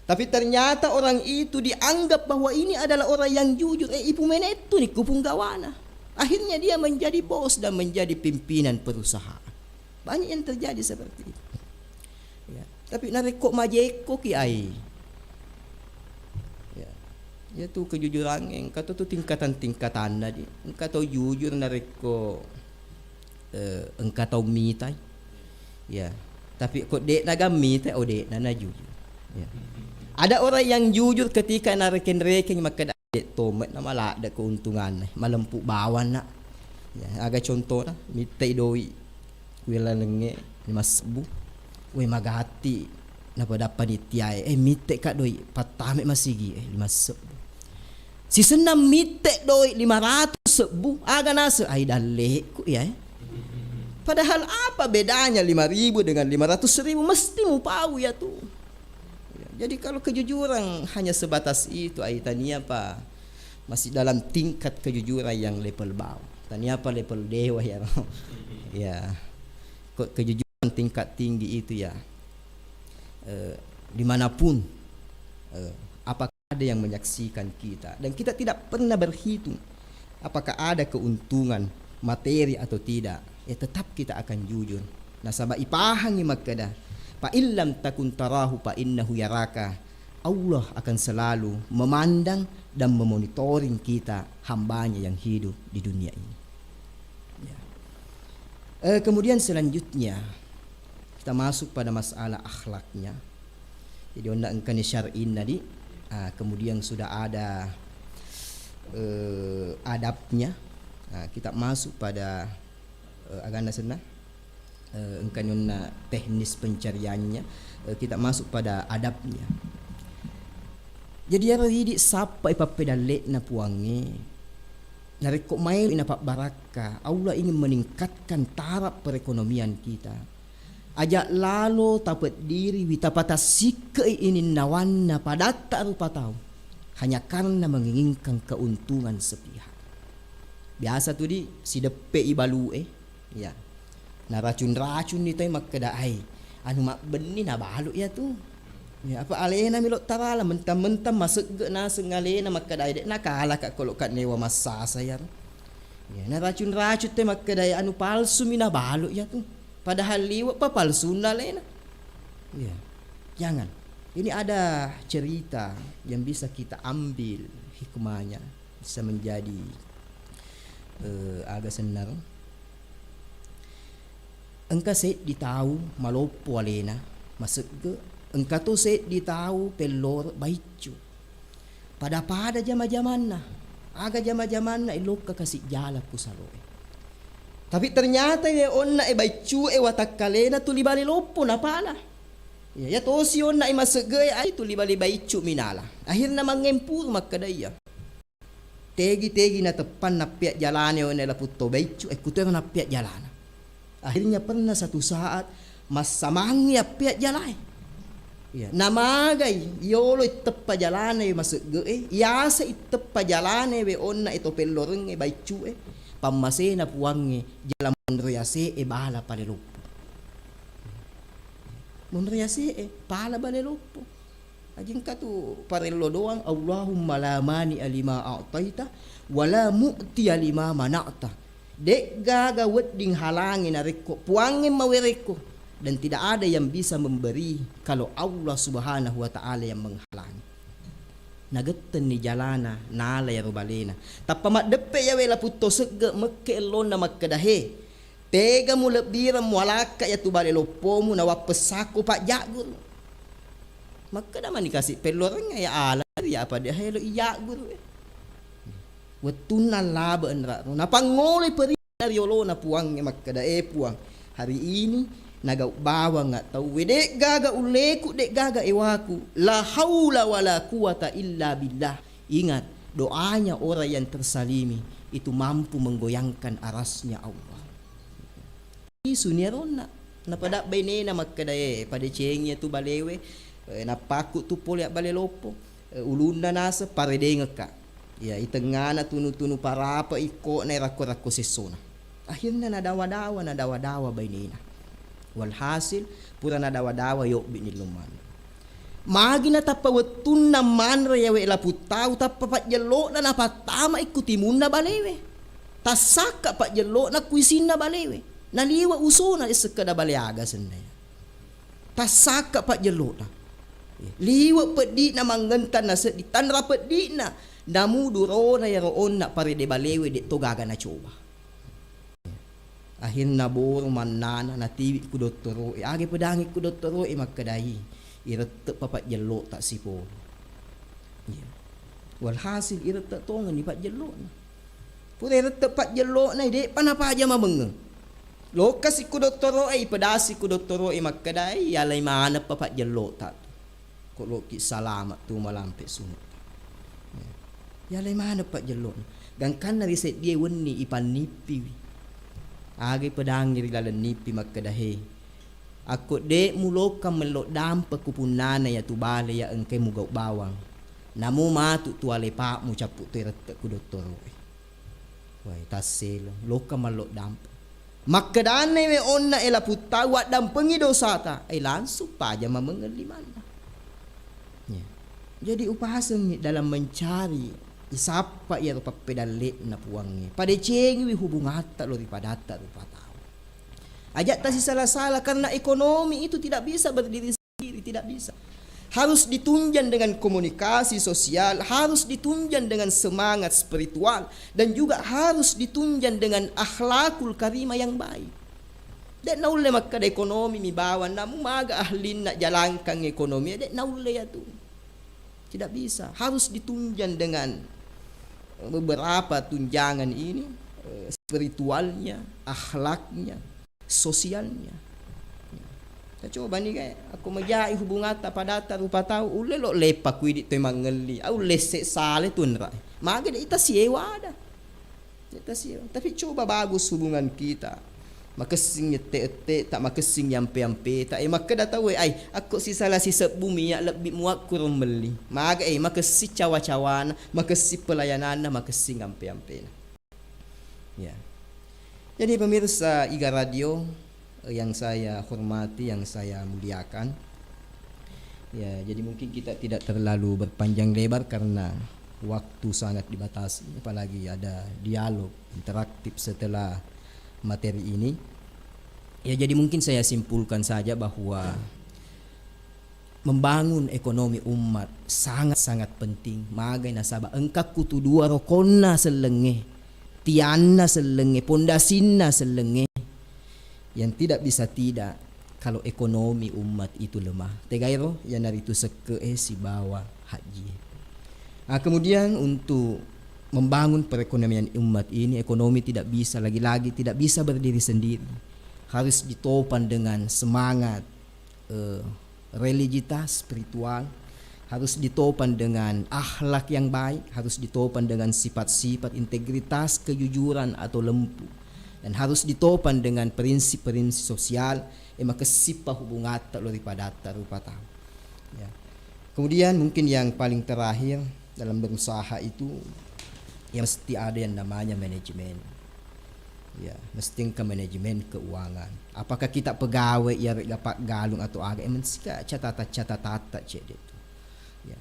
Tapi ternyata orang itu dianggap bahwa ini adalah orang yang jujur. Eh, ipu menettu ni ku punggawana. Akhirnya dia menjadi bos dan menjadi pimpinan perusahaan. Banyak yang terjadi seperti itu. Ya. Tapi narekko majekko ki ai. Ya. Ya tu kejujuran engka to tu tingkatan-tingkatanna di. Engka tau jujur narekko, eh, engka tau mitai. Ya. Tapi ko de'na ga mitai, oh de'na na jujur. Ya. Ada orang yang jujur ketika narekeng-rekeng makkeda, "Dek tomet na maladde keuntunganna, malempu bawang na." Ya, aga contona, mittai doi ku lalengnge lima sebbu. Woi, magatti napadappa nittiae, eh, mitte ka doi, pattame masigi, eh, lima sebbu. Sisenna mitte doi lima ratus sebbu, aga naseng, ai dalleku ya, eh. Padahal apa bedanya lima ribu dengan lima ratus ribu? Mesti mupau ya tu. Ya, jadi kalau kejujuran hanya sebatas itu, ai tania pa masih dalam tingkat kejujuran yang level bawah. Tania pa level dewa ya. Ya. Kok kejujuran tingkat tinggi itu ya. Eh, dimanapun, eh, apakah ada yang menyaksikan kita dan kita tidak pernah berhitung apakah ada keuntungan materi atau tidak, ya tetap kita akan jujur. Nasaba ipahangi makkeda, "Fa illam takun tarahu fa innahu yaraka." Allah akan selalu memandang dan memonitoring kita, hambanya yang hidup di dunia ini. Ya. Eh, kemudian selanjutnya kita masuk pada masalah akhlaknya. Jadi, onna engkani syar'inna di, ah, kemudian sudah ada, eh, adabnya. Nah, kita masuk pada, eh, agana senna, eh, engkani onna teknis pencariannya, eh, kita masuk pada adabnya. Jadi, iyaro idi sappai pappedalle'na Puangnge, narekko maelo napabbarakka, Allah ingin meningkatkan taraf perekonomian kita. Aja lalo tapeddiriwi, tapatassikke'i ininnawanna padatta rupa tau, hanya karena menginginkan keuntungan sepihak. Biasa tu di, sideppe'i balu'e, ya. Naracun-racunni toi makkeda, "Ai, anu mabbenni nabalu' ya tu." Ya, apa alena melo tarala, mentang-mentang masegge naseng alena makkeda, "Ai, de' nakalaka kolo ka newa massasa ya." Ya, naracun-racun toi makkeda, "Ai, anu palsu mi nabalu' ya tu." Padahal liwe' pa palsunna alena. Ya, jangan. Ini ada cerita yang bisa kita ambil hikmahnya, bisa menjadi, eh, aga sennaro. Engka seddi tau maloppo alena, masegge, engka to seddi tau pelloro baiccu. Pada-pada jama-jamanna, aga jama-jamanna, ilokka kasi jala ku saloe. Tapi ternyata ye onna e baiccu e watakkalena tuli bale loppo napala. Ya, ya tosi onna e masegge e ai tuli bale baiccu minala. Akhirna mangempuru makkeda iya. Tegi-tegi nateppanna appia jalana onna laputto baiccu, e, kutoero nappia jalana. Akhirnya pernah satu saat massamangngi appia jalae. Ya, namagai yolo itteppa jalana e masegge e, yase itteppa jalana e we onna e to pelloreng e baiccu e, pammasena Puangnge jala monro yase e bala pale loppo. Monro yase e pala bale loppo. Aji engka tu parello doang, "Allahumma la mani'a lima a'taita, wa la mu'tiya lima mana'ta." De'gaga wedding halangi narekko Puangnge mawerekko, dan tidak ada yang bisa memberi kalau Allah Subhanahu wa Ta'ala yang menghalangi. Nagettenni jalana, nala yaro balena. Tappa maddeppe yawe laputto segge, mekke ellonna makkeda, "He, tega mulebbireng mualakka yatu bale loppomu nawappessakko pajjagguru." Makkeda mani kasi pellorengnge, "Ya ala ri apa de helo iyagguru e." Wettunna labe enra'ro, napangngoloi perinna ri olona Puangnge makkeda, "E Puang, hari ini Nagau bawang tauwe, de'gaga ulleku, de'gaga ewaku. La haula wala quwata illa billah. Ingat, doanya orang yang tersalimi itu mampu menggoyangkan arasnya Allah. Isuni aronna. Napada bainena makkeda, "Eh, padecengi tu balewe, eh, nappaku tu pole bale loppo, eh, ulunna naseng paredengekka." Ya, itengngana tunu-tunu parapa ikkona rakko-rakko sessona. Akhirna nadawa-dawa, nadawa-dawa bainena. Walhasil, pura nadawa-dawa yobbi nillung manre. Magi natappa wettunna manre yawe laput tau, tappa pajjello'na napattama ikku timunna balewe. Tassakka pajjello'na kuisinna balewe. Naliwe usona sekkeda bale aga sennaya. Tassakka pajjello'na. Liwe peddi'na mangngentang naseddi tanra peddi'na. Namu durona yaro onna parede balewe de' to gaga nacoba. Akhirna boro mannana natiwi ku dottoro'e. Age pedangi ku dottoro'e makkedai, "Irette'pa pajjello'ta sipolo." Iya. Walhasil irette' tongenni pajjello'na. Pura irette' pajjello'na, de'pa napaja mamengeng. Lokkasi ku dottoro'e, ipedasi ku dottoro'e makkedai, "Yalai maneppa pajjello'ta tu. Ko loki salama tu malampe sune'ta." Yalai maneng pajjello'na. Gangkanna ri seddie wenni ipannippiwi. Aga ipedangi ri laleng nippi makkeda, "He, akko de' mulokkang mello dampe ku punnana yatu bale ya engkai mugau bawang. Namu matu tu alepa'mu cappu toi rette' ku dottoro'e." Wai, tasselo, lokka mallo dampe. Makkedana we onna ela puttau, "Waddampengi dosata." Eh, langsung paja mamengeng limanna. Ya. Jadi upasengngi dalam mencari, isappa iyaro pappedalle'na Puangnge. Padecengiwi hubungatta lo ri padatta rupa tau. Aja' tasisala-sala karena ekonomi itu tidak bisa berdiri sendiri, tidak bisa. Harus ditunjang dengan komunikasi sosial, harus ditunjang dengan semangat spiritual, dan juga harus ditunjang dengan akhlakul karimah yang baik. De' naulle makkeda ekonomi mi bawang, namu maga ahlinna jalangkang ekonomi, de' naulle yatu. Tidak bisa. Harus ditunjang dengan beberapa tunjangan ini, eh, spiritualnya, akhlaknya, sosialnya. Tacoba ni kae, akko majai hubungatta padatta rupa tau, ulle lo leppa ku idi' toi mangelli, au lesse sale tu enra. Maga de' ita siewa ada. De' ita siewa. Tapi coba bagus hubungan kita. Makessing ette-etteta, makessing ampe-ampeta. Eh, makkeda tau, eh, ai, akko sisala sisebbu mi ya lebbi muakkuro melli. Maga, eh, makessing cawa-cawana, makessing pelayananna, makessing ampe-ampena. Ya. Jadi pemirsa Iga Radio, eh, yang saya hormati, yang saya muliakan. Ya, jadi mungkin kita tidak terlalu berpanjang lebar karena waktu sangat dibatasi, apalagi ada dialog interaktif setelah materi ini. Ya, jadi mungkin saya simpulkan saja bahwa membangun ekonomi umat sangat-sangat penting. Magai nasaba engka kutu dua rokonna sellengnge, tianna sellengnge, pondasinna sellengnge. Yang tidak bisa tidak kalau ekonomi umat itu lemah. Tegairo, iyanaritu sekke'e sibawa hajjie. Ah, kemudian untuk membangun perekonomian umat ini, ekonomi tidak bisa, lagi-lagi tidak bisa berdiri sendiri. Harus ditopang dengan semangat, eh, religitas, spiritual, harus ditopang dengan akhlak yang baik, harus ditopang dengan sifat-sifat integritas, kejujuran atau lempu, dan harus ditopang dengan prinsip-prinsip sosial, eh, makessippa hubungatta lo ri padatta rupa tau. Ya. Kemudian mungkin yang paling terakhir dalam berusaha itu, ya mesti ada yang namanya manajemen. Ya, mesti engka manajemen keuangan. Apakah kita pegawai ya rega paggalung atau aga? Eh, mesti ka catatan-catatatta cedde tu. Ya.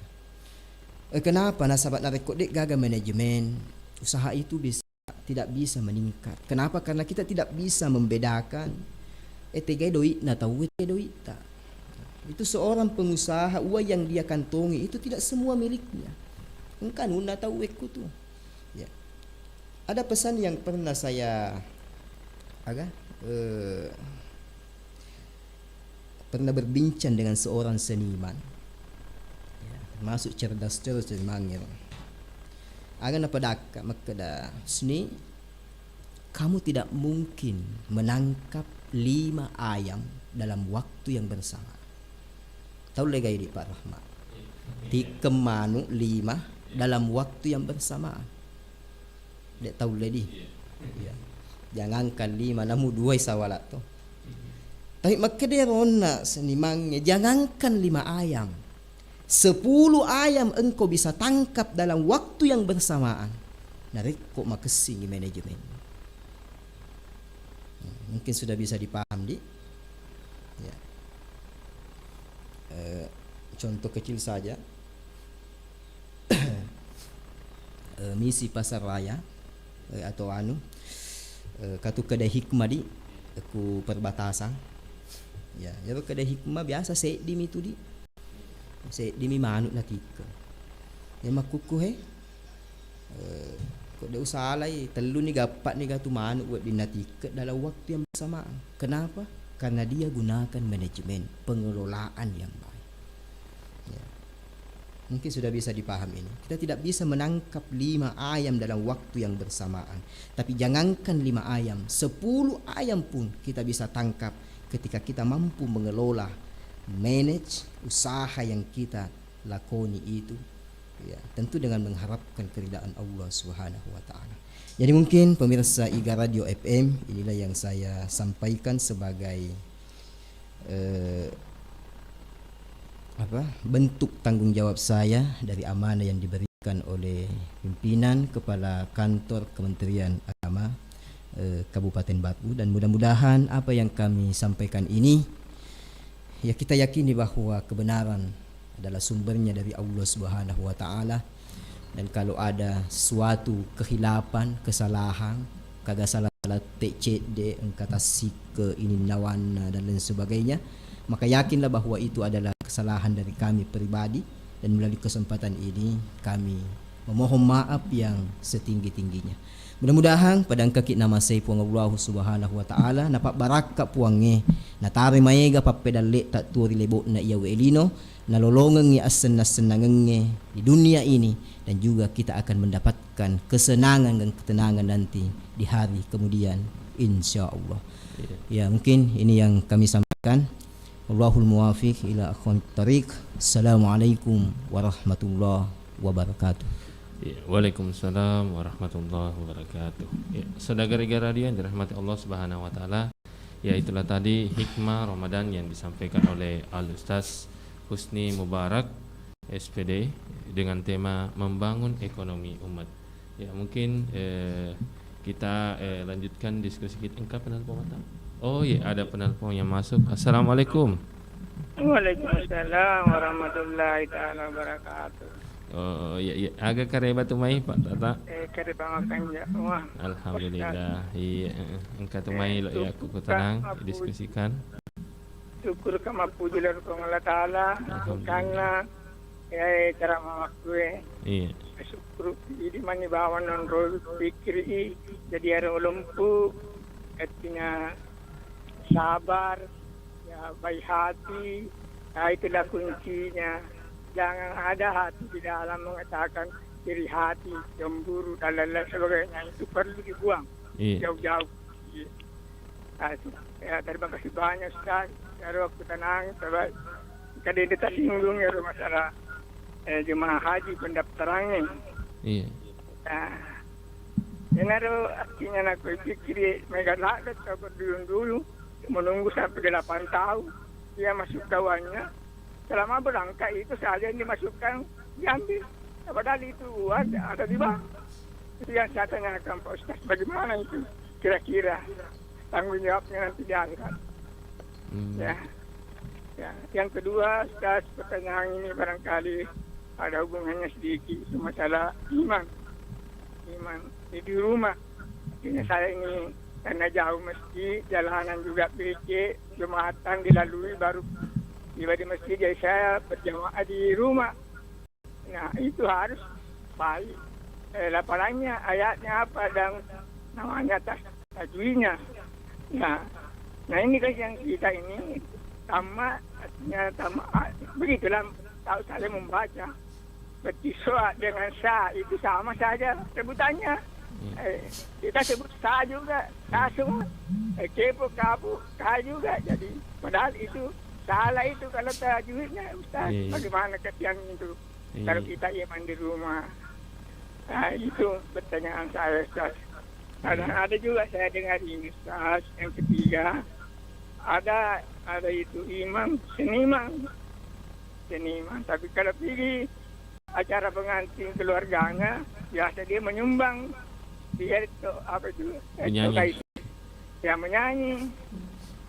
Eh, kenapa? Nasaba narekko de gaga manajemen, usaha itu bisa tidak bisa meningkat. Kenapa? Karena kita tidak bisa membedakan, eh, tegai doi'na tauwe, tegai doi'ta. Itu seorang pengusaha, uang yang dia kantongi itu tidak semua miliknya. Engka anunna tauwe kutu. Ya. Ada pesan yang pernah saya, aga, eh, pernah berbincang dengan seorang seniman, ya, termasuk cerdas terus dari Mangir. Aga napadakka makkeda, "Seni, kamu tidak mungkin menangkap lima ayam dalam waktu yang bersamaan. Taulle gai di Pak Rahmat. Tikkeng manu lima dalam waktu yang bersamaan. De' taulle di. Iya. Jangankan lima, namu duai sawala to. Tapi makkeda ero onna senimangnge, jangankan lima ayam, sepuluh ayam engkau bisa tangkap dalam waktu yang bersamaan. Narekko makessingi manajemen. Mungkin sudah bisa dipaham, di? Ya. Eh, contoh kecil saja. Eh, misi pasar raya, eh, atau anu, eh, katu kedai hikmah di, ku perbatasan. Ya, ya kedai hikmah biasa seddi mi tu di. Seddi mi manu natikke. Ya makkukku he, eh, ko de' usalai, tellu ni ga, eppa ni ga tu manu wedding natikke dalam waktu yang bersamaan. Kenapa? Karena dia gunakan manajemen, pengelolaan yang baik. Ya. Mungkin sudah bisa dipahami ini. Kita tidak bisa menangkap lima ayam dalam waktu yang bersamaan. Tapi jangankan lima ayam, sepuluh ayam pun kita bisa tangkap ketika kita mampu mengelola, manage usaha yang kita lakoni itu. Ya, tentu dengan mengharapkan keridaan Allah Subhanahu wa Ta'ala. Jadi mungkin pemirsa Iga Radio F M, inilah yang saya sampaikan sebagai, eh, apa, bentuk tanggung jawab saya dari amanah yang diberikan oleh pimpinan Kepala Kantor Kementerian Agama, eh, Kabupaten Batu, dan mudah-mudahan apa yang kami sampaikan ini, ya, kita yakini bahwa kebenaran adalah sumbernya dari Allah Subhanahu wa Ta'ala. Dan kalau ada suatu kehilapan, kesalahan, kaga sala-sala te cedde engka tassikke ininnawanna dan lain sebagainya, maka yakinlah bahwa itu adalah kesalahan dari kami pribadi, dan melalui kesempatan ini kami memohon maaf yang setinggi-tingginya. Mudah-mudahan pada engkaki namasei Puang Allahu Subhanahu wa Ta'ala, napabbarakka Puangnge, natare maega pappedalle'ta tuo ri lebo'na iya wae lino, nalolongengngi assenna-sennangengnge di dunia ini, dan juga kita akan mendapatkan kesenangan dan ketenangan nanti di hari kemudian, insya Allah. Iya. Ya, mungkin ini yang kami sampaikan. Wallahul muwafiq ila aqwamit thariq. Assalamualaikum warahmatullahi wabarakatuh. Iya, waalaikumsalam warahmatullahi wabarakatuh. Ya, saudara Iga Radio yang dirahmati Allah Subhanahu wa Ta'ala, ya, itulah tadi hikmah Ramadan yang disampaikan oleh Al Ustaz Husni Mubarak, S P D, dengan tema membangun ekonomi umat. Ya, mungkin, eh, kita, eh, lanjutkan diskusi kita. Engka penelpon, Mata? Oh, iya, ada penelpon yang masuk. Assalamualaikum. Waalaikumsalam warahmatullahi taala wabarakatuh. Oh, iya, iya. Aga kareba tu mai, Pak Tata? Eh, kareba makan ya. Wah. Alhamdulillah. Iya, eh, eh. Engka tu mai lo ya, aku tenang, diskusikan. Syukur ka mappuji lao ri Puang Allah Taala, engkana, eh, cara mamakkue. Iya. Syukur idi mani bawang nonroi pikkiri i, jadi ero lempu, artinya sabar, ya, baik hati, nah, itulah kuncinya. Jangan ada hati di dalam mengatakan iri hati, cemburu, dan lain-lain sebagainya. Itu perlu dibuang. Iya. Jauh-jauh. Iya. Ah, ya, terima kasih banyak, Ustaz. Ero waktu tenang, coba kada ada tersinggung ero masalah, eh, jemaah haji pendaftarannya. Iya. Nah, ini ero artinya nak pikir mega ladde tau dulu-dulu menunggu sampai delapan tahun dia masuk kawannya. Selama berangkat itu saja yang dimasukkan, diambil. Padahal itu uang ada di bank. Itu yang saya tanyakan, Pak Ustaz, bagaimana itu kira-kira tanggung jawabnya nanti di akhirat? Hmm. Ya. Ya. Yang kedua, Ustaz, pertanyaan ini barangkali ada hubungannya sedikit, itu masalah iman. Iman. Di rumah. Artinya saya ini karena jauh masjid, jalanan juga becek, Jumatan dilalui baru tiba di masjid, jadi saya berjamaah di rumah. Nah, itu harus baik, eh, lafalnya, ayatnya apa, dan namanya tas-, tajwidnya. Nah, nah, ini kan yang kita ini sama, artinya sama, ah, begitulah, tahu saling membaca. Berarti soa dengan sa itu sama saja sebutannya. Eh, kita sebut sah juga, sah semua. Eh, kepo, kapu, sah juga. Jadi, padahal itu salah itu kalau tajwidnya, Ustaz. Iya, iya. Bagaimana kesian itu? Iya. Kalau kita imam di rumah. Nah, itu pertanyaan saya, Ustaz. Ada, iya, ada juga saya dengar ini, Ustaz. Yang ketiga, ada, ada itu imam seniman. Seniman. Tapi kalau pergi acara pengantin keluarganya, biasa dia menyumbang. Dia itu, apa itu? Menyanyi. Itu, ya, menyanyi.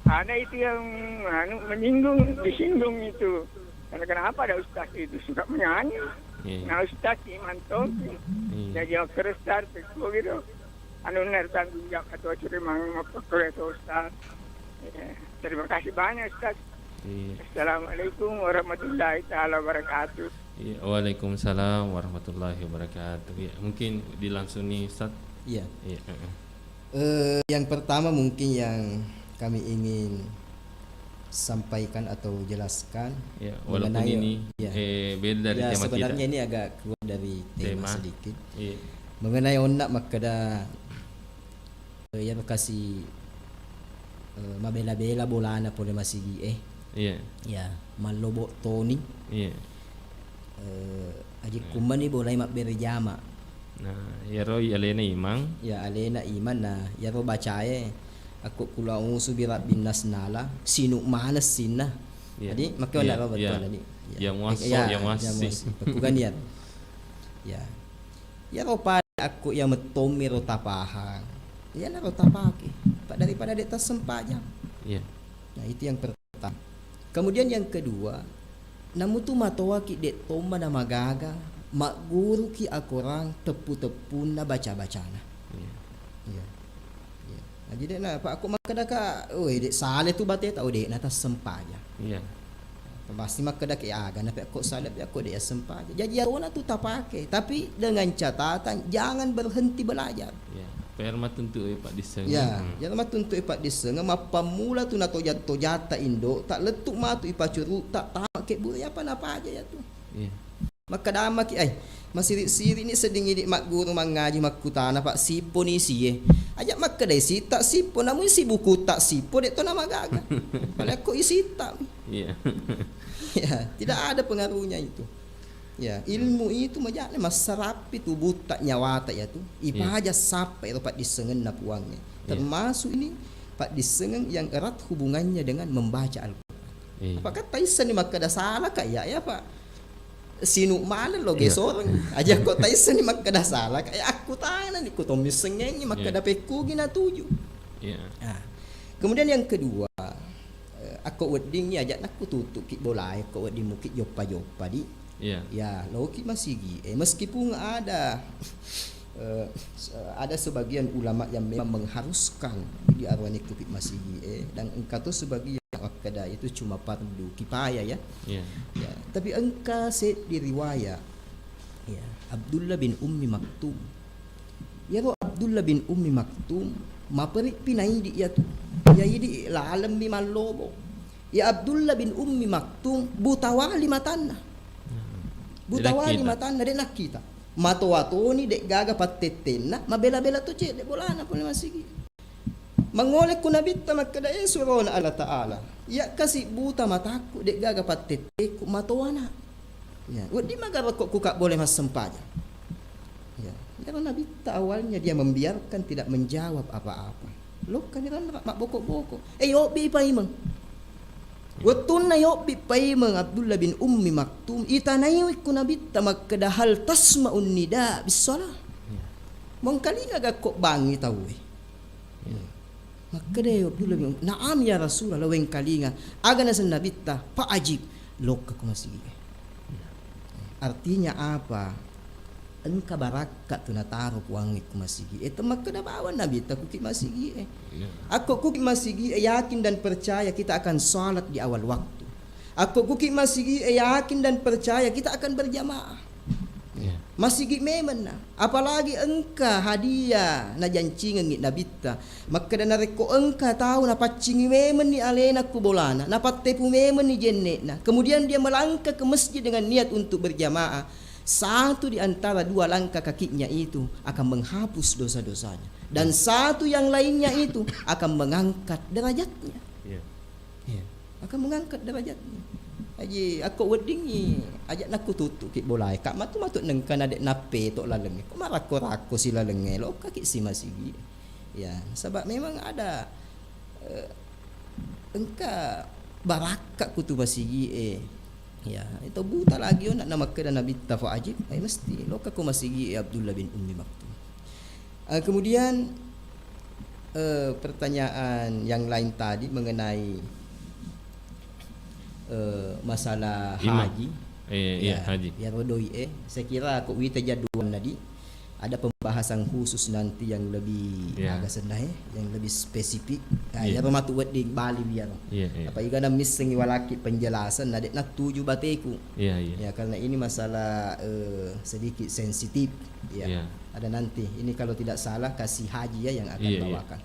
Ada itu yang, anu, menyinggung, disinggung itu. Karena kenapa ada ustaz itu suka menyanyi? Iya. Nah, ustaz si Mantoki. Iya. Jadi, yang keresar, gitu. Anu, ner tanggung jawab atau curi mang, mau ke Ustaz. Iya. Terima kasih banyak, Ustaz. Iya. Assalamualaikum warahmatullahi taala wabarakatuh. Iya, waalaikumsalam warahmatullahi wabarakatuh. Ya, mungkin dilangsung nih, Ustaz. Iya. Iya, heeh. Eh, yang pertama mungkin yang kami ingin sampaikan atau jelaskan. Ya, walaupun mengenai, ini, ya, eh, beda dari, ya, tema kita. Sebenarnya ini agak keluar dari tema, tema, sedikit. Iya. Mengenai onna makkeda, eh, iyaro kasi, eh, mabela-bela bolana pole masigi e. Iya. Ya, mallobo toni. Iya. Eh, aji, iya, kummani bolai mabbere jama. Nah, iyaro alena imang. Ya, alena imang, nah, iyaro bacae, akko kula usu bi rabbin nas nala, sinu maneng sinna. Iya. Jadi, makke, iya, wala, iya, bettuanna, di. Iya. Ya muasso, eh, ya, ya muassi. Ya muassi. Pekkuganian. Ya. Iyaro pa- Akko iya mettommi ro tapahang, iyanaro tapake. Pa-, daripada de' tassempajang. Iya. Nah, itu yang pertama. Kemudian yang kedua, namutu matoaki de' tomma namagaga magguruki akorang teppu-teppunna baca-bacana. Iya. Iya. Iya. Nah, jadi, na, pa-, akko makkedaka, "Oi, de' sale tu bateta," oh, de' natassempajang. Iya. Pasti makkedaki aga, na pe akko sala, pe akko de' assempajang. Jaji, arona tu tapake, tapi dengan catatan jangan berhenti belajar. Ya, per matuntu e paddissengeng. Ya, hmm, ya, matuntu e paddissengeng, mappammula tu natoja-tojatta indo, ta lettu matu ipacuru, ta tama kebburu, apa napaja ya tu. Iya. Makkedamaki, "Ai, masiri-siri ni sedding idi magguru mangaji makkutana, Pak, sippo ni isie." Aja makkedai sitta sippo, namun isi bukutta sippo, de' to namagaga. Pale akko isitta. Iya. Ya, tidak ada pengaruhnya itu. Ya, ilmu itu majane massarappi tubutta nyawata ya tu. Iya. Ipaja sappa ero paddissengenna Puangnge. Iya. Termasuk ini paddissengeng yang erat hubungannya dengan membaca Al-Quran. Iya. Apakah taisseng ni makkeda sala ka? Ya, ya, Pak. Sinu maneng lo, iya, gesoreng. Aja ko taisseng ni makkeda sala ka, eh, akkutanani ko tommi sengengi makkeda, iya, pekkugi natuju. Iya. Ah. Kemudian yang kedua, eh, akko weddingngi aja nakkututuki bolae, ko wedding muki joppa-joppa di. Iya. Ya, loki masigi. Eh, meskipun ada, eh, ada sebagian ulama yang memang mengharuskan di arwani kupi masigi, eh, dan engka to sebagian makkeda itu cuma fardu kifayah, ya. Iya. Ya, tapi engka seddi riwayat, ya, Abdullah bin Ummi Maktum. Iyaro Abdullah bin Ummi Maktum maperippi naidi iyatu. Iya idi lalemmi mallobo. Ya, Abdullah bin Ummi Maktum buta wali matanna. Hmm. Buta wali matanna, de' nakkita. Matoa toni, de' gaga pattettenna, mabela-bela to cedde bolana pole masigi. Mangole ku Nabitta makkeda, "Eh, surona Allah Ta'ala, iya kasi buta matakku, de' gaga pattetteku, matoana." Ya, wedding magaro ko kuka boleh massempajang. Ya, iyaro Nabitta awalnya dia membiarkan, tidak menjawab apa-apa. Lokkani ranra mabboko-boko. Eh, yobbi paimeng. Wettunna yobbi paimeng Abdullah bin Ummi Maktum, itanaiwi ku Nabitta makkeda, "Hal tasma'un nida bis shalah?" Ya. Mengkalinga gakko bangi tauwe. Iya. Makkedai Abdullah bin, "Na'am ya Rasulullah, wengkalinga." Aga naseng Nabitta, "Fa ajib, lokka ku masigi e." Iya. Artinya apa? Engka barakka tu nataro Puangnge ku masigi e. Temakkeda bawang Nabitta kuki masigi e. Iya. Akko kuki masigi e, yakin dan percaya kita akan salat di awal waktu. Akko kuki masigi e, yakin dan percaya kita akan berjamaah. Iya. Masigi memenna. Apalagi engka hadiah najancingengngi Nabitta. Makkeda narekko engka tau napaccingi memenni alena ku bolana, napattepu memenni jenne'na, kemudian dia melangkah ke masjid dengan niat untuk berjamaah, satu di antara dua langkah kakinya itu akan menghapus dosa-dosanya, dan satu yang lainnya itu akan mengangkat derajatnya. Iya. Iya, akan mengangkat derajatnya. Aji, akko weddingngi, aja' nakututtuki bolae. Ka' matu-matu nengka nadek napeto lalengnge. Ko marakko-rakko si lalengnge, lokka ki si masigi. Ya, sebab memang ada, eh, engka barakka kutu masigi e. Ya, itu buta lagi ona na makkeda Nabitta fa ajib, ai mesti lokka ko masigi e Abdullah bin Ummi Maktum. Eh, kemudian, eh, pertanyaan yang lain tadi mengenai, eh, masalah Imam. Haji. Eh, iya, ya, haji. Ya, rodoi, eh. Saya kira ko wita jadwal nadi, ada pembahasan khusus nanti yang lebih Iya. aga senna, eh, yang lebih spesifik. Nah, Iya. iyaro matu wedding bali biar. Iya, iya. Apa igana missengi walaki penjelasan, nadek natuju bateku. Iya, iya. Ya, karena ini masalah, eh, sedikit sensitif. Ya. Iya. Ada nanti. Ini kalau tidak salah Kasih Haji ya yang akan Iya, iya. bawakan.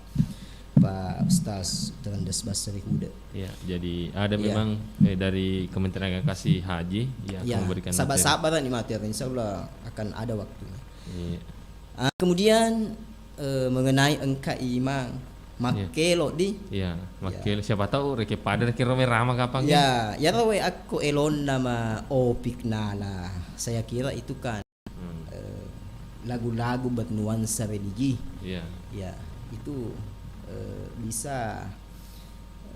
Pak Ustaz Terendes Basri Huda. Iya, jadi ada Iya. memang, eh, dari Kementerian Agama Kasih Haji yang akan Iya, memberikan materi. Sabar-sabar nih materi, insya Allah akan ada waktunya. Iya. Ah, kemudian, eh, mengenai engka imang Iya. makkelo di. Iya, Iya. makkelo. Siapa tahu reke pada reke rome rama kapang. Iya, ya rawe akko elonna ma opik nala. Saya kira itu kan, Hmm. eh, lagu-lagu bernuansa religi. Iya. Ya, itu, eh, bisa,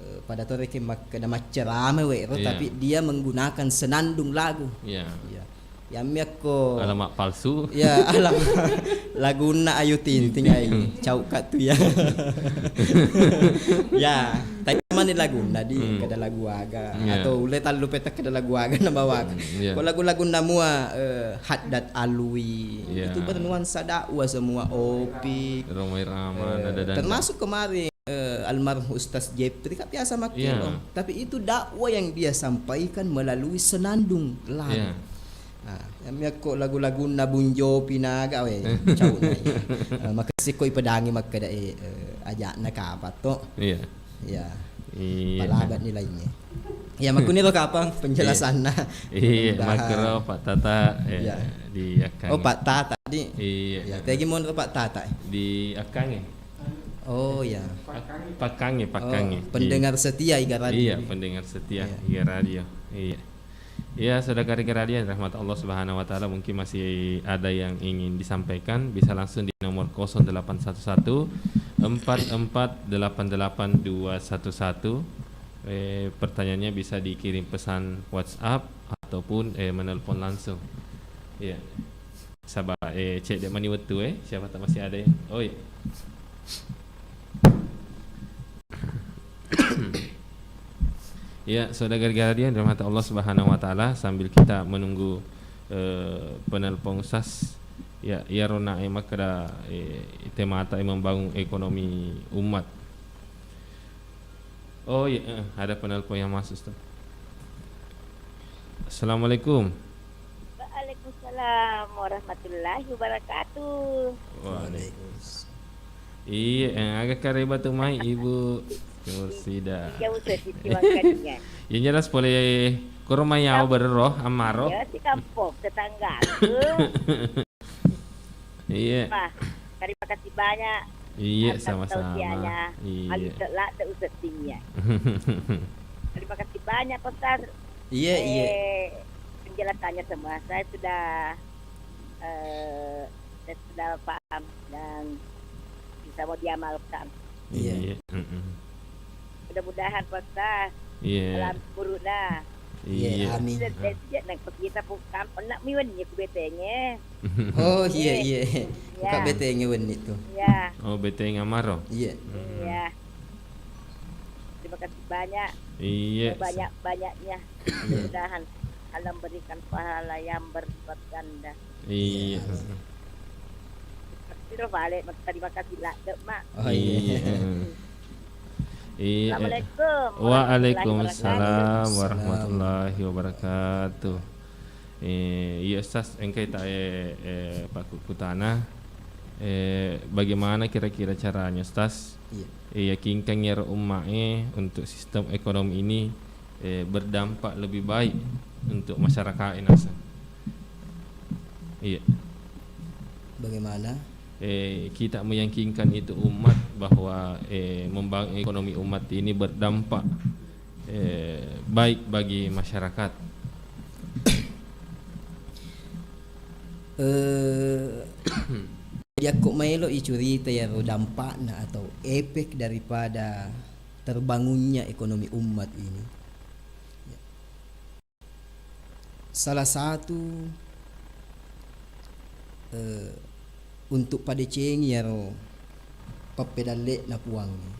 eh, pada to reke makkeda maccerame we ro, Iya. tapi dia menggunakan senandung lagu. Iya. Iya. Yammi akko alamat palsu. Ya, alam lagunna Ayu Ting Ting ai. Cauka tu ya. Ya, tapi mani lagunna di Hmm. kada lagu aga. Iya. Atau ule tallu petak kada lagu aga na bawa. Hmm, iya. Ko lagu-lagunna mua, eh, Haddad Alwi. Iya. Itu bernuansa dakwah semua, opik. Rhoma Irama, eh, nada danda. Termasuk kemarin, eh, almarhum Ustaz Jepri kan biasa makkelo. Iya. Tapi itu dakwah yang dia sampaikan melalui senandung lagu. Iya. Ah, yammi akko lagu-lagunna Bung Jopi Naga, we, cau na iya. Eh, makessing ko ipedangi makkeda, eh, eh, aja'na kapang to. Iya. Iya. Iya. Palabat nilainya. Ya, makkuniro kapang penjelasanna. Iya, Mudah-mudahan. Makkero Pak Tata, eh, Iya. di akkange. Oh, Pak Tata di. Iya. Ya, tegi monro Pak Tata. Di akkange. Oh, ya. Pakkange, pakkange. Oh, pendengar setia Iga Radio. Iya, pendengar setia Iya. Iga Radio. Iya. Ya, saudara Iga Radio yang dirahmati Allah Subhanahu wa Ta'ala, mungkin masih ada yang ingin disampaikan, bisa langsung di nomor kosong delapan satu satu, empat empat delapan delapan dua satu satu. Eh, pertanyaannya bisa dikirim pesan WhatsApp ataupun, eh, menelpon langsung. Iya. Saba, eh, cek dek mani wettu, eh. Siapa tak masih ada ya? Oh, iya. Ya, saudara Iga Radio yang dirahmati Allah Subhanahu wa Ta'ala, sambil kita menunggu, eh, penelpon Ustaz, ya, iyaro na, eh, makkeda, eh, temata, eh, membangun ekonomi umat. Oh, iya, eh, ada penelpon yang masuk, Ustaz. Assalamualaikum. Waalaikumsalam warahmatullahi wabarakatuh. Waalaikumsalam. Iya, eh, aga kareba tu mai, Ibu Mursida. Iya, Ustaz, Siti Wangkaninya. Yang jelas pole koro mai yawa berro, amaro. Ya, si kampung tetangga. Iya. Wah, terima kasih banyak. Iya, atas sama-sama. Tausiahnya. Iya. Alita la te usettingnya. Terima kasih banyak, Pak Ustaz. Iya, iya. Eh, penjelasannya semua saya sudah, eh, saya sudah paham dan bisa mau diamalkan. Iya. Iya. Mm-mm. Mudah-mudahan, Pak Ustaz, iya, alam burukna. Iya, iya, amin. Sejak nang kita pukam, nak miwen ya ku betenge. Oh, iya, iya. Iya. Buka betenge wenni tu. Iya. Oh, betenge amaro. Iya. Iya. Terima kasih banyak. Iya. Banyak-banyaknya. Iya. Mudah-mudahan Allah memberikan pahala yang berlipat ganda. Iya. Iya. Pasti ro bale, terima kasih lah, Dek, Mak. Oh, iya. Iya. Iya. Assalamualaikum Waalaikumsalam warahmatullahi wabarakatuh. Eh, iya, Ustaz, engkai ta, eh, eh, pakkukkutana, eh, bagaimana kira-kira caranya, Ustaz, iya, eh, yakinkan iyaro umma e untuk sistem ekonomi ini, eh, berdampak lebih baik untuk masyarakat e naseng? Iya. Bagaimana? Eh, kita meyakinkan itu umat bahwa, eh, membangun ekonomi umat ini berdampak, eh, baik bagi masyarakat. Eh, jadi akko maelo icurita iyaro dampakna atau efek daripada terbangunnya ekonomi umat ini. Salah satu, eh, untuk padecengi iyaro pappedalle'na Puangnge,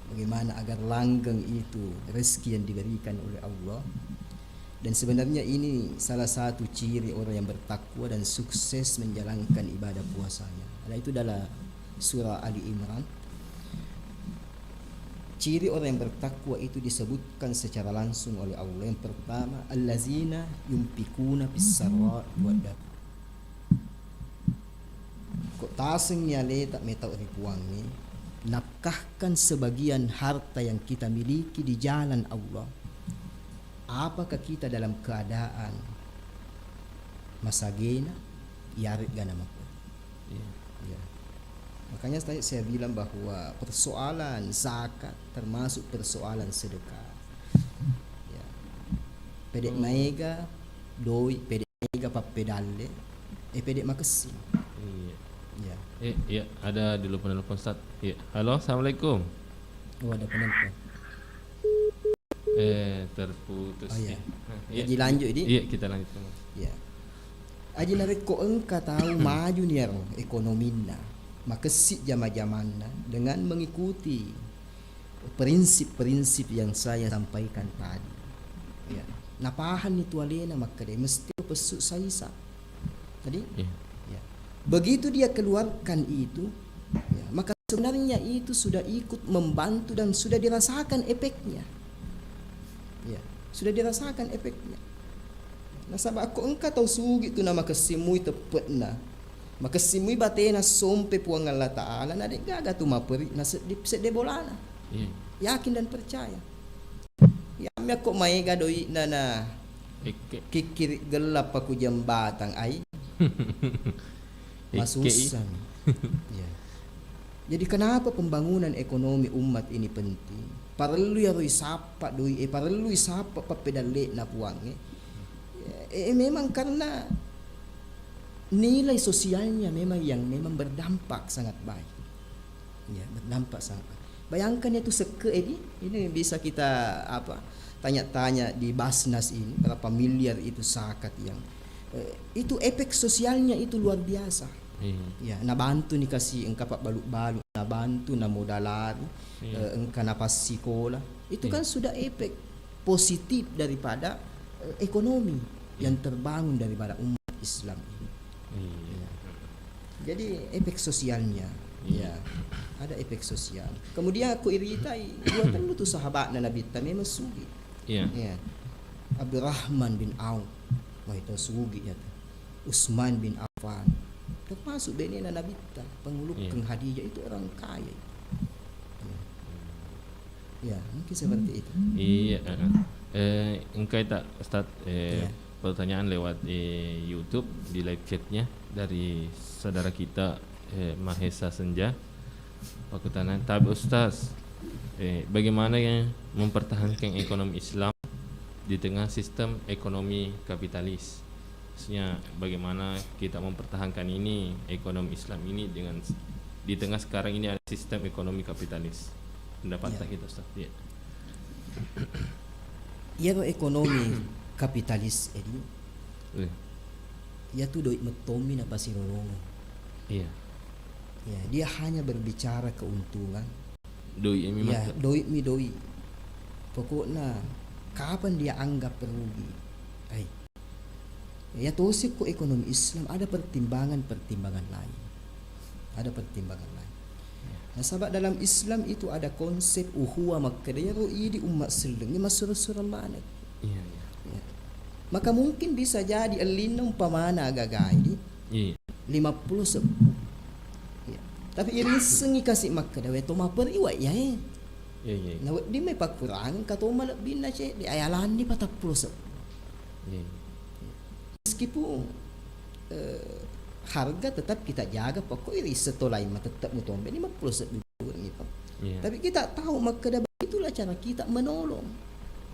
bagaimana agar langgeng itu rezeki yang diberikan oleh Allah. Dan sebenarnya ini salah satu ciri orang yang bertakwa dan sukses menjalankan ibadah puasanya. Ada itu dalam surah Ali Imran. Ciri orang yang bertakwa itu disebutkan secara langsung oleh Allah. Yang pertama, allazina yunfikuna fis sarra'i wad dar-, ko tasengngi aleta metau ri Puangnge, nafkahkan sebagian harta yang kita miliki di jalan Allah. Apakah kita dalam keadaan masagena, iyare'ga namaperi? Iya. Ya. Makanya tadi saya bilang bahwa persoalan zakat termasuk persoalan sedekah. Ya. Pede' maega doi, pede' maega pappedalle, eh, pede' makessing. Iya. Ya. Eh, iya, ada dulu penelpon, Ustaz. Iya. Halo, assalamualaikum. Oh, ada penelpon. Eh, terputus. Oh, iya. Iya. Jadi lanjut, Di? Iya, kita lanjutkan, Mas. Iya. Aji narekko engka tau maju ni ero ekonominna, makessing jama-jamanna dengan mengikuti prinsip-prinsip yang saya sampaikan tadi. Ya. Napahanni tu alena makkeda, mesti pessu saisa. Tadi? Iya. Ya. Begitu dia keluarkan itu, ya, maka sebenarnya itu sudah ikut membantu dan sudah dirasakan efeknya. Ya, sudah dirasakan efeknya. Nasaba akko engka tau sugi tu namakessing mui teppe'na, makessing mui batena sompe Puang Allah Ta'ala, na de'gaga tu maperi na seddi, sedde bolana. Iya. Yakin dan percaya. Iyami akko maega doi'na na Ekke. Kikkiri gella pa ku jembatang ai. Ekke i. Masussa. Ya. Jadi kenapa pembangunan ekonomi umat ini penting? Parellu iyaro isappa doi, eh, parellu isappa pappedalle'na Puangnge. Eh, eh, memang karena nilai sosialnya memang yang memang berdampak sangat baik. Ya, berdampak sangat. Bayangkan itu sekke, Edi, ini bisa kita, apa, tanya-tanya di Basnas ini, berapa miliar itu zakat yang, eh, itu efek sosialnya itu luar biasa. Iya. Ya, nabantu ni kasi engka pabbalu-balu, nabantu namodalari, iya, eh, engka napassikola. Itu, iya, kan sudah efek positif daripada, eh, ekonomi, iya, yang terbangun daripada umat Islam ini. Iya. Ya. Jadi efek sosialnya, iya, ya, ada efek sosial. Kemudian aku iritai dua tellu tu sahabatna Nabitta memang sugi. Iya. Ya. Abdurrahman bin Auf, wah, itu sugi ya tu. Utsman bin Affan, termasuk benena Nabitta, pangulukkeng, iya, Khadijah, itu orang kaya. Ya. Ya, mungkin seperti itu. Iya, heeh. Eh, engkai tak, Ustaz, eh, iya, pertanyaan lewat, eh, YouTube di live chatnya dari saudara kita, eh, Mahesa Senja. Pertanyaan, tapi Ustaz, eh, bagaimana ya mempertahankan ekonomi Islam di tengah sistem ekonomi kapitalis? Maksudnya, bagaimana kita mempertahankan ini, ekonomi Islam ini, dengan s-, di tengah sekarang ini ada sistem ekonomi kapitalis? Pendapat, iya, kita, Ustaz. Iya. Iyaro ekonomi kapitalis, Edi, iya, iyatu doi mettommi napasirorongeng. Iya. Ya, dia hanya berbicara keuntungan. Doi mi, ya, makkeda. Doi mi doi. Pokokna, kapan dia anggap rugi, ai. Ya, tosi ko ekonomi Islam ada pertimbangan-pertimbangan lain. Ada pertimbangan lain. Ya. Nasaba dalam Islam itu ada konsep ukhuwah, makkeda iyaro idi umma selleng massuro-suro maneng. Iya, iya. Ya. Maka mungkin bisa jadi ellinna umpamana agaga idi, iya, lima puluh sebbu. Ya. Tapi irissengngi kasi makkeda, we to maperi wa iyae. Iya, iya. Na wedding mai pakkurangeng, engka to malebbinna cedde, ayalanni patappulo sebbu. Iya, iya. Meskipun, eh, harga tetap kita jaga, pokoknya ri setolaimma tetap mutombe lima puluh sebbu bullinna. Iya. Tapi kita tahu makkeda itulah cara kita menolong.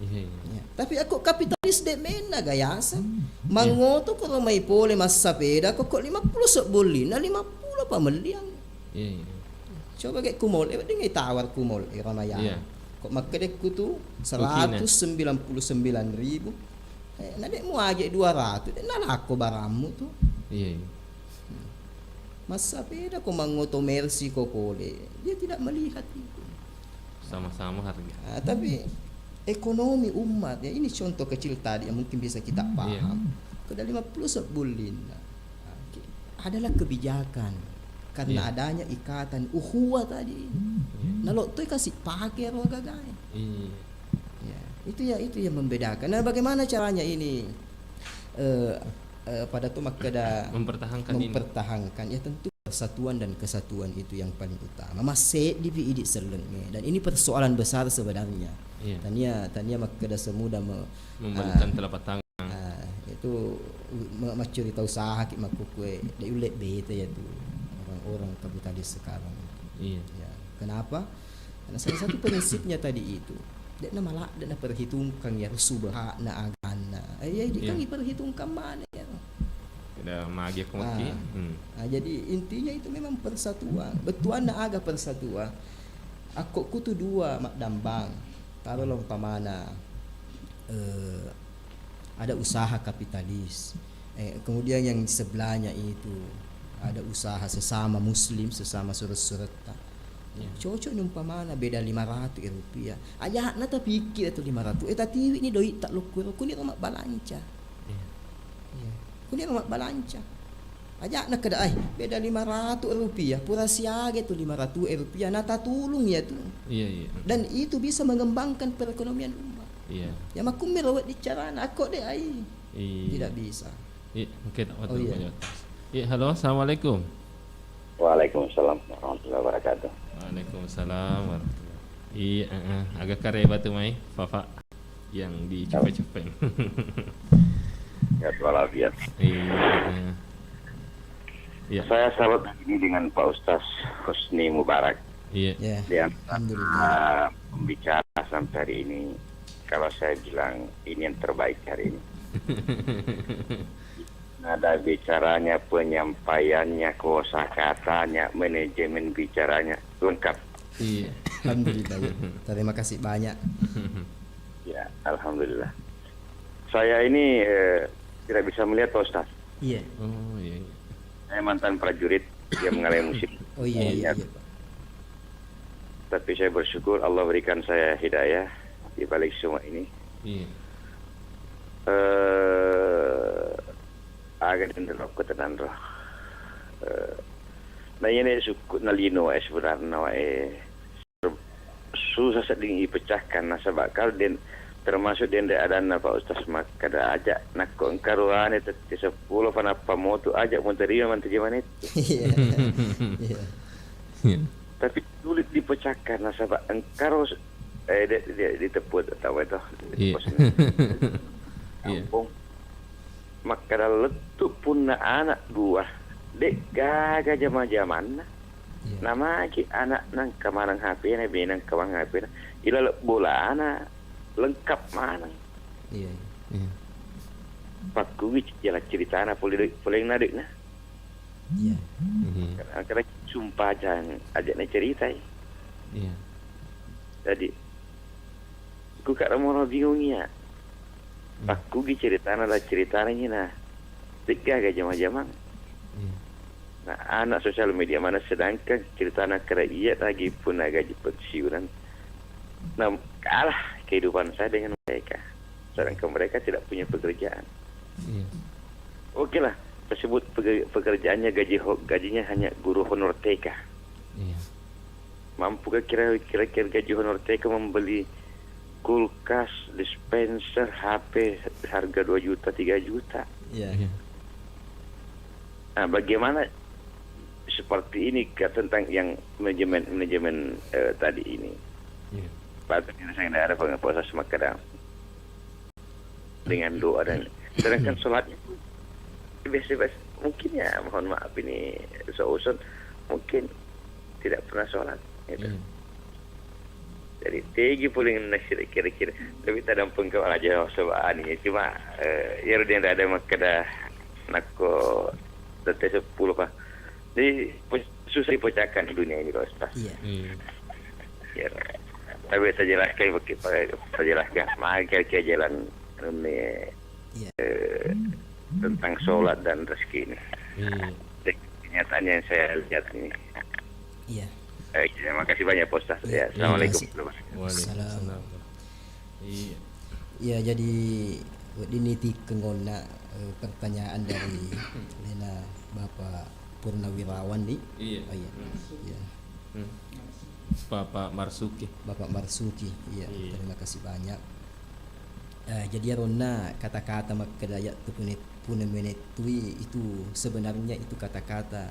Iya, iya. Ya. Tapi akko kapitalis de' menna gayaseng. Iya. Mangoto ko mai pole massapeda ko, ko lima puluh sebbu bullinna, lima puluh apa melliang. Iya, iya. Coba ke ku mall e, wedding itawar ku mall e, Ramayana. Iya. Ko makkedekku tu seratus sembilan puluh sembilan ribu. Eh, na de' muaje dua ratus, de' nalako barammu tu. Iya, iya. Massapeda ko mangoto Mercy ko pole, dia tidak melihat itu. Sama-sama harga. Ah, tapi ekonomi umat, ya, ini contoh kecil tadi yang mungkin bisa kita paham. Iya. Ko da lima puluh sebbu bullinna. Nah, ki-, adalah kebijakan karena adanya ikatan ukhuwah tadi. Iya. Nalo toi kasi pake ro gagae. Iya. Ya, itu ya, itu yang membedakan. Nah, bagaimana caranya ini, eh, eh, pada tu makkeda mempertahankan ini? Mempertahankan? Ya, tentu persatuan dan kesatuan itu yang paling utama. Masseddipi idi sellengnge. Dan ini persoalan besar sebenarnya. Iya. Tania, tania makkeda semudah me-, membalikan ah, telapak tangan. Ah, itu me-, maccurita usaha ki makkukue, de' ulle bete ya tu orang-orang kapitalis sekarang itu. Iya. Ya, kenapa? Karena salah satu prinsipnya tadi itu, de' na mala-, de' na perhitungkan ya subhana aganna. Eh, ya, ini kan diperhitungkan mana ya. Udah magi aku maki. Ah. Hmm. Ah, jadi intinya itu memang persatuan. Bettuanna aga persatuan. Akko kutu dua maddambang. Taro lo umpamana, eh, ada usaha kapitalis. Eh, kemudian yang di sebelahnya itu ada usaha sesama muslim, sesama surat-suretta. Iya. Cocok ni umpamana beda lima ratus rupiah. Aja'na tapikir itu lima ratus. Eh, tatiwi ni doitta lokku ro, kuni ro mabbalanca. Iya. Iya. Kuni ro mabbalanca. Aja'na keda, ai, beda lima ratus rupiah, pura siaga tu lima ratus rupiah, natatulung ya tu. Iya, iya. Dan itu bisa mengembangkan perekonomian umat. Iya. Ya, makkummiro wedding carana, akko de' ai. Iya. Tidak bisa. Iya, mungkin. Oh, iya. Iya, halo, assalamualaikum. Waalaikumsalam warahmatullahi wabarakatuh. Waalaikumsalam warahmatullahi. Iya, heeh. Agak kareba tu mai, Fafa. Yang dicepe-cepe. Ya, walafiat. Iya, heeh. Iya. Saya salut hari ini dengan Pak Ustaz Husni Mubarak. Iya. Ya, di antara, alhamdulillah, pembicara sampai hari ini, kalau saya bilang, ini yang terbaik hari ini. Nada bicaranya, penyampaiannya, kosakatanya, manajemen bicaranya, lengkap. Iya. Alhamdulillah, ya. Terima kasih banyak. Ya, alhamdulillah. Saya ini, eh, tidak bisa melihat, Pak Ustaz. Iya. Oh, iya, iya. Saya mantan prajurit yang mengalami musibah. Oh, iya, iya, iya, Pak. Tapi saya bersyukur Allah berikan saya hidayah di balik semua ini. Iya. Eh, aga den ro ko tenanro. Eh, na iyana sukku na lino wae sebenarna wae. Susah sedding ipecahkan nasaba kal den termasuk denre adanna Pak Ustaz makkeda aja nakko engka ruane tette seppulo fanappa motu aja muterima mantu jamanettu. Iya. Iya. Tapi sulit dipecahkan nasaba engkaro s-, eh, de-, de-, diteppu tau itu. Iya. Iya. Kampung. Makkeda lettu punna anak dua, de gaga jama-jamanna. Iya. Namaki anak nangka maneng H P-na, benang kawang H P-na. Ilaleng bolana lengkap maneng. Iya, iya. Iya. Pakkugi jalan ceritana pole doi-, poleng na doina. Iya. Mhm. Kadang-kadang sumpah jang ajak na ceritai. Iya. Jadi, ku kak Ramoro bingung iya. Iya. Pakkugi ceritana la ceritana ina. Tegga ga jama-jamang. Iya. Nah, anak sosial media mana sedangkan ceritana kera iya lagi pun gaji pensiunan. Nah, kalah kehidupan saya dengan mereka. Sedangkan mereka tidak punya pekerjaan. Iya. Oke lah, tersebut pege-, pekerjaannya gaji ho-, gajinya hanya guru honor T K. Iya. Mampukah kira, kira-kira gaji honor T K membeli kulkas, dispenser, H P harga dua juta, tiga juta? Iya. Iya. Nah, bagaimana seperti ini ke-, tentang yang manajemen, manajemen, eh, tadi ini? Iya. Padahal saya tidak ada pengawasan semua kadang. Dengan doa dan sedangkan sholatnya pun biasa-biasa. Mungkin ya, mohon maaf ini, so usun mungkin tidak pernah sholat, gitu. Iya. Jadi, tegi pulingenna sira kira-kira. Tapi tadampengka aja sebab ani. Cuma, eh, iyaro de' ada makkeda nakko tette seppulo, Pak. Jadi, susah dipecahkan dunia ini, Pak Ustaz. Iya. Iya. Ya. Tapi saya jelaskan, pakai, pakai, saya jelaskan. Maka kira jalan ini, Iya. eh, tentang sholat dan rezeki ini. Iya. Kenyataan yang saya lihat ini. Iya. Eh, terima kasih banyak, Pak Ustaz. Iya. Ya, assalamualaikum. Terima kasih. Waalaikumsalam. Iya. Iya, jadi wedding nitikkeng onna, eh, pertanyaan dari Lena Bapak Purnawirawan di. Iya. Oh, iya. Hmm. Iya. Hmm. Bapak Marsuki. Bapak Marsuki, iya. Iya. Terima kasih banyak. Eh, jadi iyaronna kata-kata makkeda ya tu pune-, pune menettui itu sebenarnya itu kata-kata,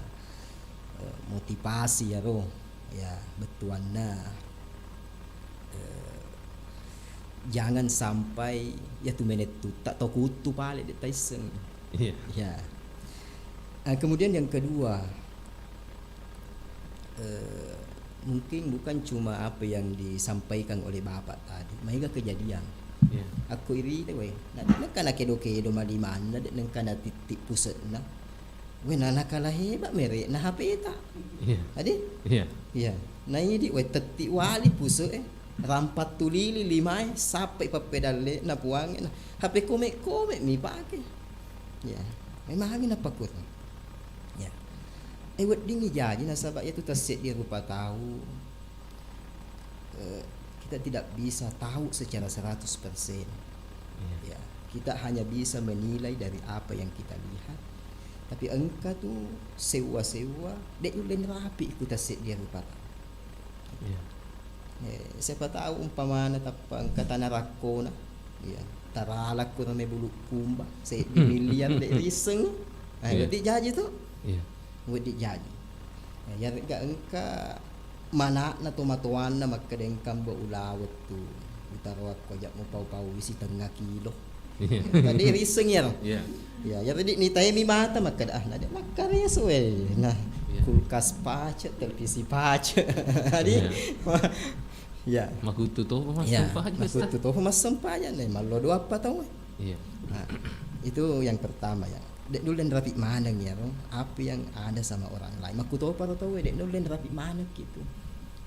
eh, motivasi iyaro. Ya, bettuanna, eh, jangan sampai ya tu menettu tak tau kuttu pale de' taisseng. Iya. Ya. Eh, kemudian yang kedua, eh, mungkin bukan cuma apa yang disampaikan oleh Bapak tadi, maega kejadian. Iya. Akko iride we, na-, nengka na kedo-kedo malimanna, de' nengka na titik pusekna. We, na nakala heba merekna H P ta. Iya. Adi? Iya. Iya. Na idi we tetti wali puse e. Rampa tulili limae, sappai pappedalle na puange na. H P kome-kome mi pake. Ya. Memang napakut. Ya. Eh, weddingngi jaji nasaba iyatu tasseddi rupa tau. Eh, kita tidak bisa tahu secara seratus persen. Iya. Ya, kita hanya bisa menilai dari apa yang kita lihat. Tapi engka tu sewwa-sewwa, de' ulle narapi ku tasseddi rupa tau. Iya. Eh, siapa tahu umpamana tappa engka tanah rakkona. Iya. Taralakku name bulu kumba, seddi miliar de' risseng. Eh, iya. Wedding jaji tu. Iya. Wedding jaji. Eh, yarega engka mana'na tomatoanna makkeda engka mbo ulaweng tu. Utaro akko ja' mupau-pau isi tengnga kilo. Iya. Tadi risseng iyaro. Iya. Ya, ya tadi nitaimi mata makkeda, ah, na de' makkareso we. Nah, iya. Kulkas pace, televisi pace. Tadi, iya. Ya. Makuttu topa massempajang, Ustaz. Makuttu topa massempajang, eh, mallodo apa tau, eh. Iya. Nah, itu yang pertama ya. De' nulle narapi maneng iyaro, apa yang ada sama orang lain. Makkutopa ro tau, eh, de' nulle narapi maneng gitu.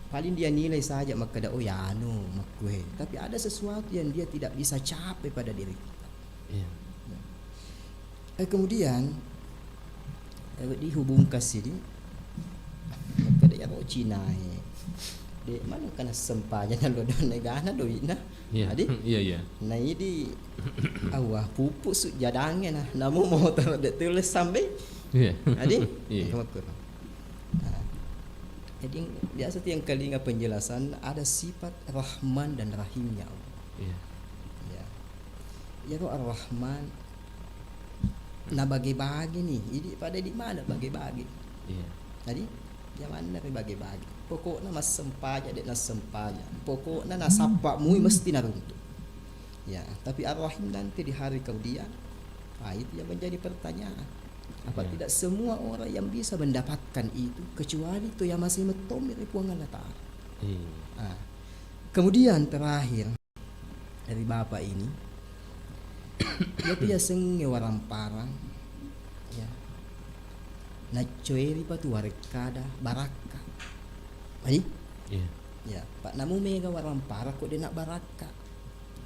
Paling dia nilai saja makkeda, oh, ya anu, makkue. Tapi ada sesuatu yang dia tidak bisa capai pada diri kita. Iya. Ya. Eh, kemudian, eh, dihubungkan sini, makkeda iyaro Cina e. De' maneng kana sempajang lo dona gana doi'na. Iya. Adi? Iya, iya. Na idi, awah, pupuk su jadangnge na, namu motor de' tulis sampai. Iya. Adi? Iya. Engka makkuro. Nah, jadi biasa tu yang kelinga penjelasan ada sifat Rahman dan Rahimnya Allah. Iya. Ya. Iyaro Ar-Rahman nabage-bage ni, idi pada di mana bage-bage. Iya. Jadi, jamanna ri bage-bage. Pokokna massempajang, de' nassempajang. Pokokna nasappa mui mesti naruntu. Ya, tapi Ar-Rahim nanti di hari kemudian, ah, itu yang menjadi pertanyaan. Apa tidak semua orang yang bisa mendapatkan itu, kecuali tu yang masih metommi ri Puang Allah Ta'ala. Iya. Ah. Kemudian terakhir, dari Bapak ini, iyatu yasengnge waramparang, ya. Naccoeri pa tu warekkada barakka. Adi? Iya. Ya, pa namu mega waramparang ko de' na barakka.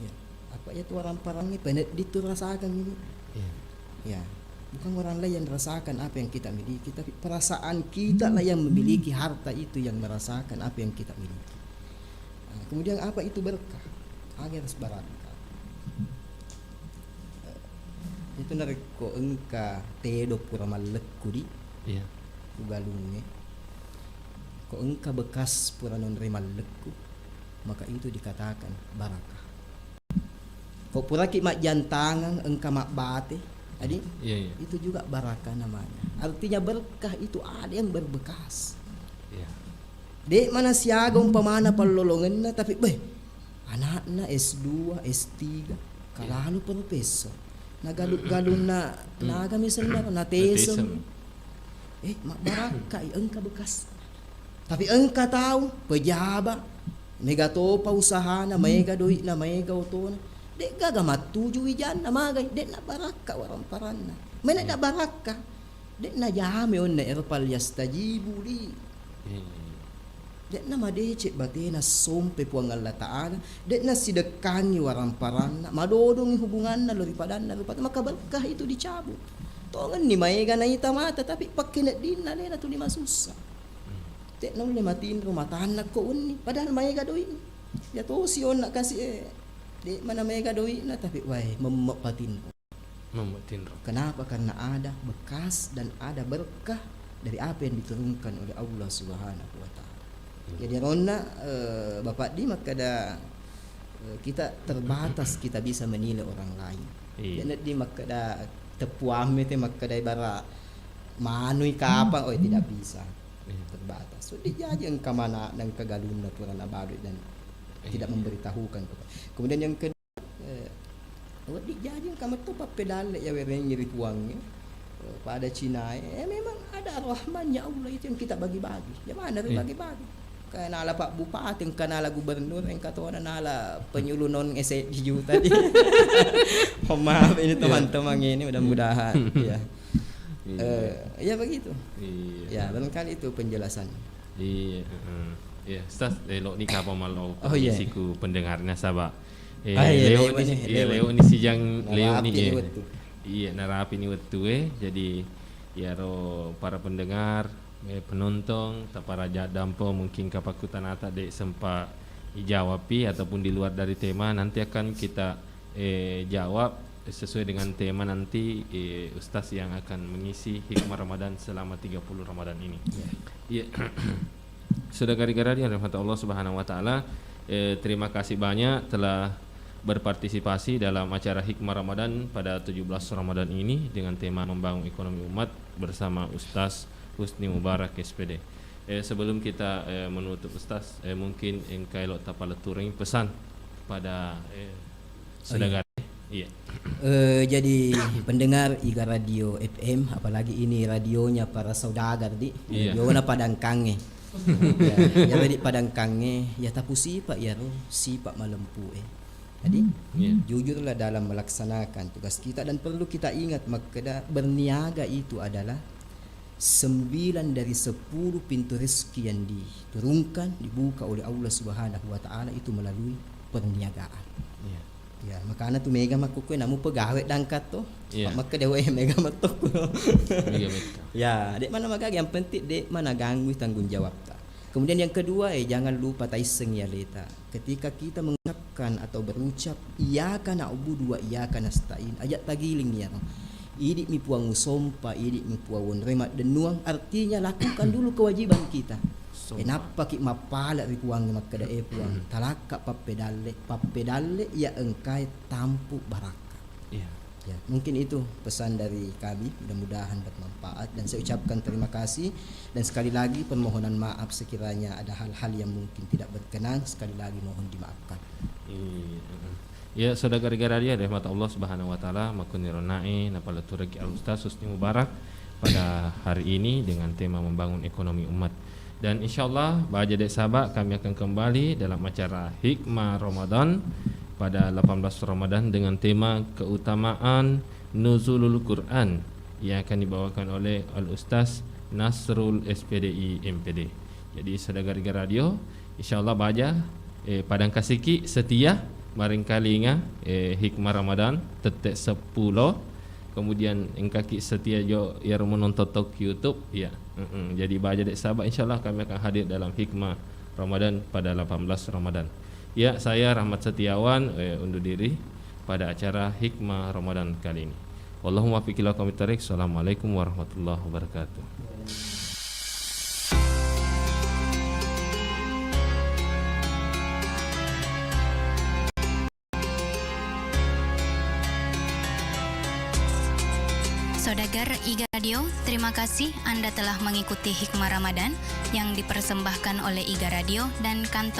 Ya. Apa iyatu waramparangnge peneddi tu rasakan ini. Iya. Ya. Bukan orang lain yang rasakan apa yang kita miliki, tapi perasaan kita lah yang memiliki harta itu yang merasakan apa yang kita miliki. Nah, kemudian apa itu berkah? Aga harus barakka. Itu narekko engka tedong pura mallekku di, iya, ugalungnge. Ko engka bekas pura nonre mallekku, maka itu dikatakan barakah. Ko puraki majjantangang engka mabbate, adi, iya, iya, itu juga barakah namanya. Artinya berkah itu ada yang berbekas. Iya. De' mana siaga umpamana pallolongenna, tapi, beh, anakna S dua, S tiga, iya, kalalo profesor. Nagalu-, galunna naga mi senna, nateseng. Nateseng. Eh, mabbarakkai, engka bekas. Tapi engka tau, pejabat, mega topa usahana, maega doi'na, maega otona. De'gaga mattuju wijanna, magai, de'na barakka waramparanna. Mena da barakka. De'na jame onna ero falyastajibu li. De'na madeceng batena sompe Puang Allah Ta'ala, de'na sidekkangi waramparanna, madodongi hubunganna lo ri padanna rupa, maka berkah itu dicabut. Tongenni maega naita mata, tapi pakkeneddinna alena tuli masussa. De'na ulle matinro matanna ko wenni, padahal maega doi'na. Ya tosi onna kasi e, de' mana maega doi'na, tapi wae, memme patinro. Memme tinro. Kenapa? Karena ada bekas dan ada berkah dari apa yang diturunkan oleh Allah Subhanahu wa Ta'ala. Jadi, ronna, eh, Bapak di makkeda, eh, kita terbatas kita bisa menilai orang lain. Iya. Jadi, di makkeda teppuamme te makkeda ibarat manui kapang, oh, tidak bisa. Iya. Terbatas. So, dijaji engka mana, engka galunna purana balu dan tidak memberitahukan. Kemudian yang kedua, Eh, wedding jaji engka metto pappedalle ya werengngi ri Puangnge. Eh, pada Cinae, eh, memang ada Rahman ya Allah itu yang kita bagi-bagi. Ya mana ri bagi-bagi. Kayak nala Pak Bupati, engka nala gubernur, engka tona nala penyuluh non S D juta di. Mohon maaf ini teman-teman ini, mudah-mudahan ya. Iya. Eh, ya begitu. Iya. Ya, barangkali itu penjelasan. Iya, heeh. Iya, Ustaz, elo'ni kapang mallo permisi ku pendengarna saba. Eh, leo'ni, iya, leo'ni sijang, leo'ni, iya. Iya, narapini wettue. Jadi, iyaro para pendengar, eh, penonton, taparaja dampo mungkin kapakkutanata de' sempat ijawabpi ataupun di luar dari tema, nanti akan kita eh, jawab sesuai dengan tema nanti, eh, Ustaz yang akan mengisi hikmah Ramadan selama tiga puluh Ramadan ini. Iya. Saudara Iga Radio yang dirahmati Allah Subhanahu wa Ta'ala, eh, terima kasih banyak telah berpartisipasi dalam acara Hikmah Ramadan pada tujuh belas Ramadan ini dengan tema Membangun Ekonomi Umat bersama Ustaz Husni Mubarak, S P D. Eh, sebelum kita, eh, menutup, Ustaz, eh, mungkin engka elo' tapaletturengngi pesan kepada, eh, saudara. Iya. Eh, jadi pendengar Iga Radio F M, apalagi ini radionya para saudagar di, iya, radiona Padangkangnge. Ya, ya, jadi Padangkangnge, ya tapusipa iyaro sipa malempu e. Jadi, iya, jujurlah dalam melaksanakan tugas kita dan perlu kita ingat makkeda berniaga itu adalah sembilan dari sepuluh pintu rezeki yang diturunkan, dibuka oleh Allah Subhanahu wa Ta'ala itu melalui perniagaan. Iya. Ya, makana tu mega makkukue namu pegawe dangkat to. Iya. Makkeda we mega metto. Mega metto. Ya, de' mana magaga, yang penting de' mana ganggu tanggung jawabta. Kemudian yang kedua, eh, jangan lupa taissengi aleta. Ketika kita mengucapkan atau berucap, "Iyyaka na'budu wa iyyaka nasta'in," aja' tagiling iyaro. Idi'mi Puang usompa, idi'mi Puang wonroi maddennuang, artinya lakukan dulu kewajiban kita. Sompa. Eh, nappaki mappala' ri Puang makkeda, "Eh, Puang, talakka pappedalle, pappedalle iya engkae tampu barakka." Iya. Ya, mungkin itu pesan dari kami. Mudah-mudahan bermanfaat dan saya ucapkan terima kasih dan sekali lagi permohonan maaf sekiranya ada hal-hal yang mungkin tidak berkenan, sekali lagi mohon dimaafkan. Iya, heeh. Ya, saudara Iga Radio, rahmat Allah Subhanahu wa Ta'ala, makkuniro nae napaletturengki Al Ustaz Husni Mubarak pada hari ini dengan tema membangun ekonomi umat. Dan insyaallah, baja de' saba, kami akan kembali dalam acara Hikmah Ramadan pada delapan belas Ramadan dengan tema keutamaan Nuzulul Quran yang akan dibawakan oleh Al Ustaz Nasrul, S P D I, M P D. Jadi, saudara Iga Radio, insyaallah baja, eh, padang kasiki setia maringkalinga, eh, Hikmah Ramadan tette' seppulo. Kemudian engkaki setia jo iyaro menonton tok YouTube, ya. Mm-mm. Jadi baja de' saba, insyaallah kami akan hadir dalam Hikmah Ramadan pada delapan belas Ramadan. Ya, saya Rahmat Setiawan, eh, undur diri pada acara Hikmah Ramadan kali ini. Wallahul muwaffiq ila aqwamit thariq. Assalamualaikum warahmatullahi wabarakatuh. Saudagar Iga Radio, terima kasih Anda telah mengikuti Hikmah Ramadan yang dipersembahkan oleh Iga Radio dan Kantor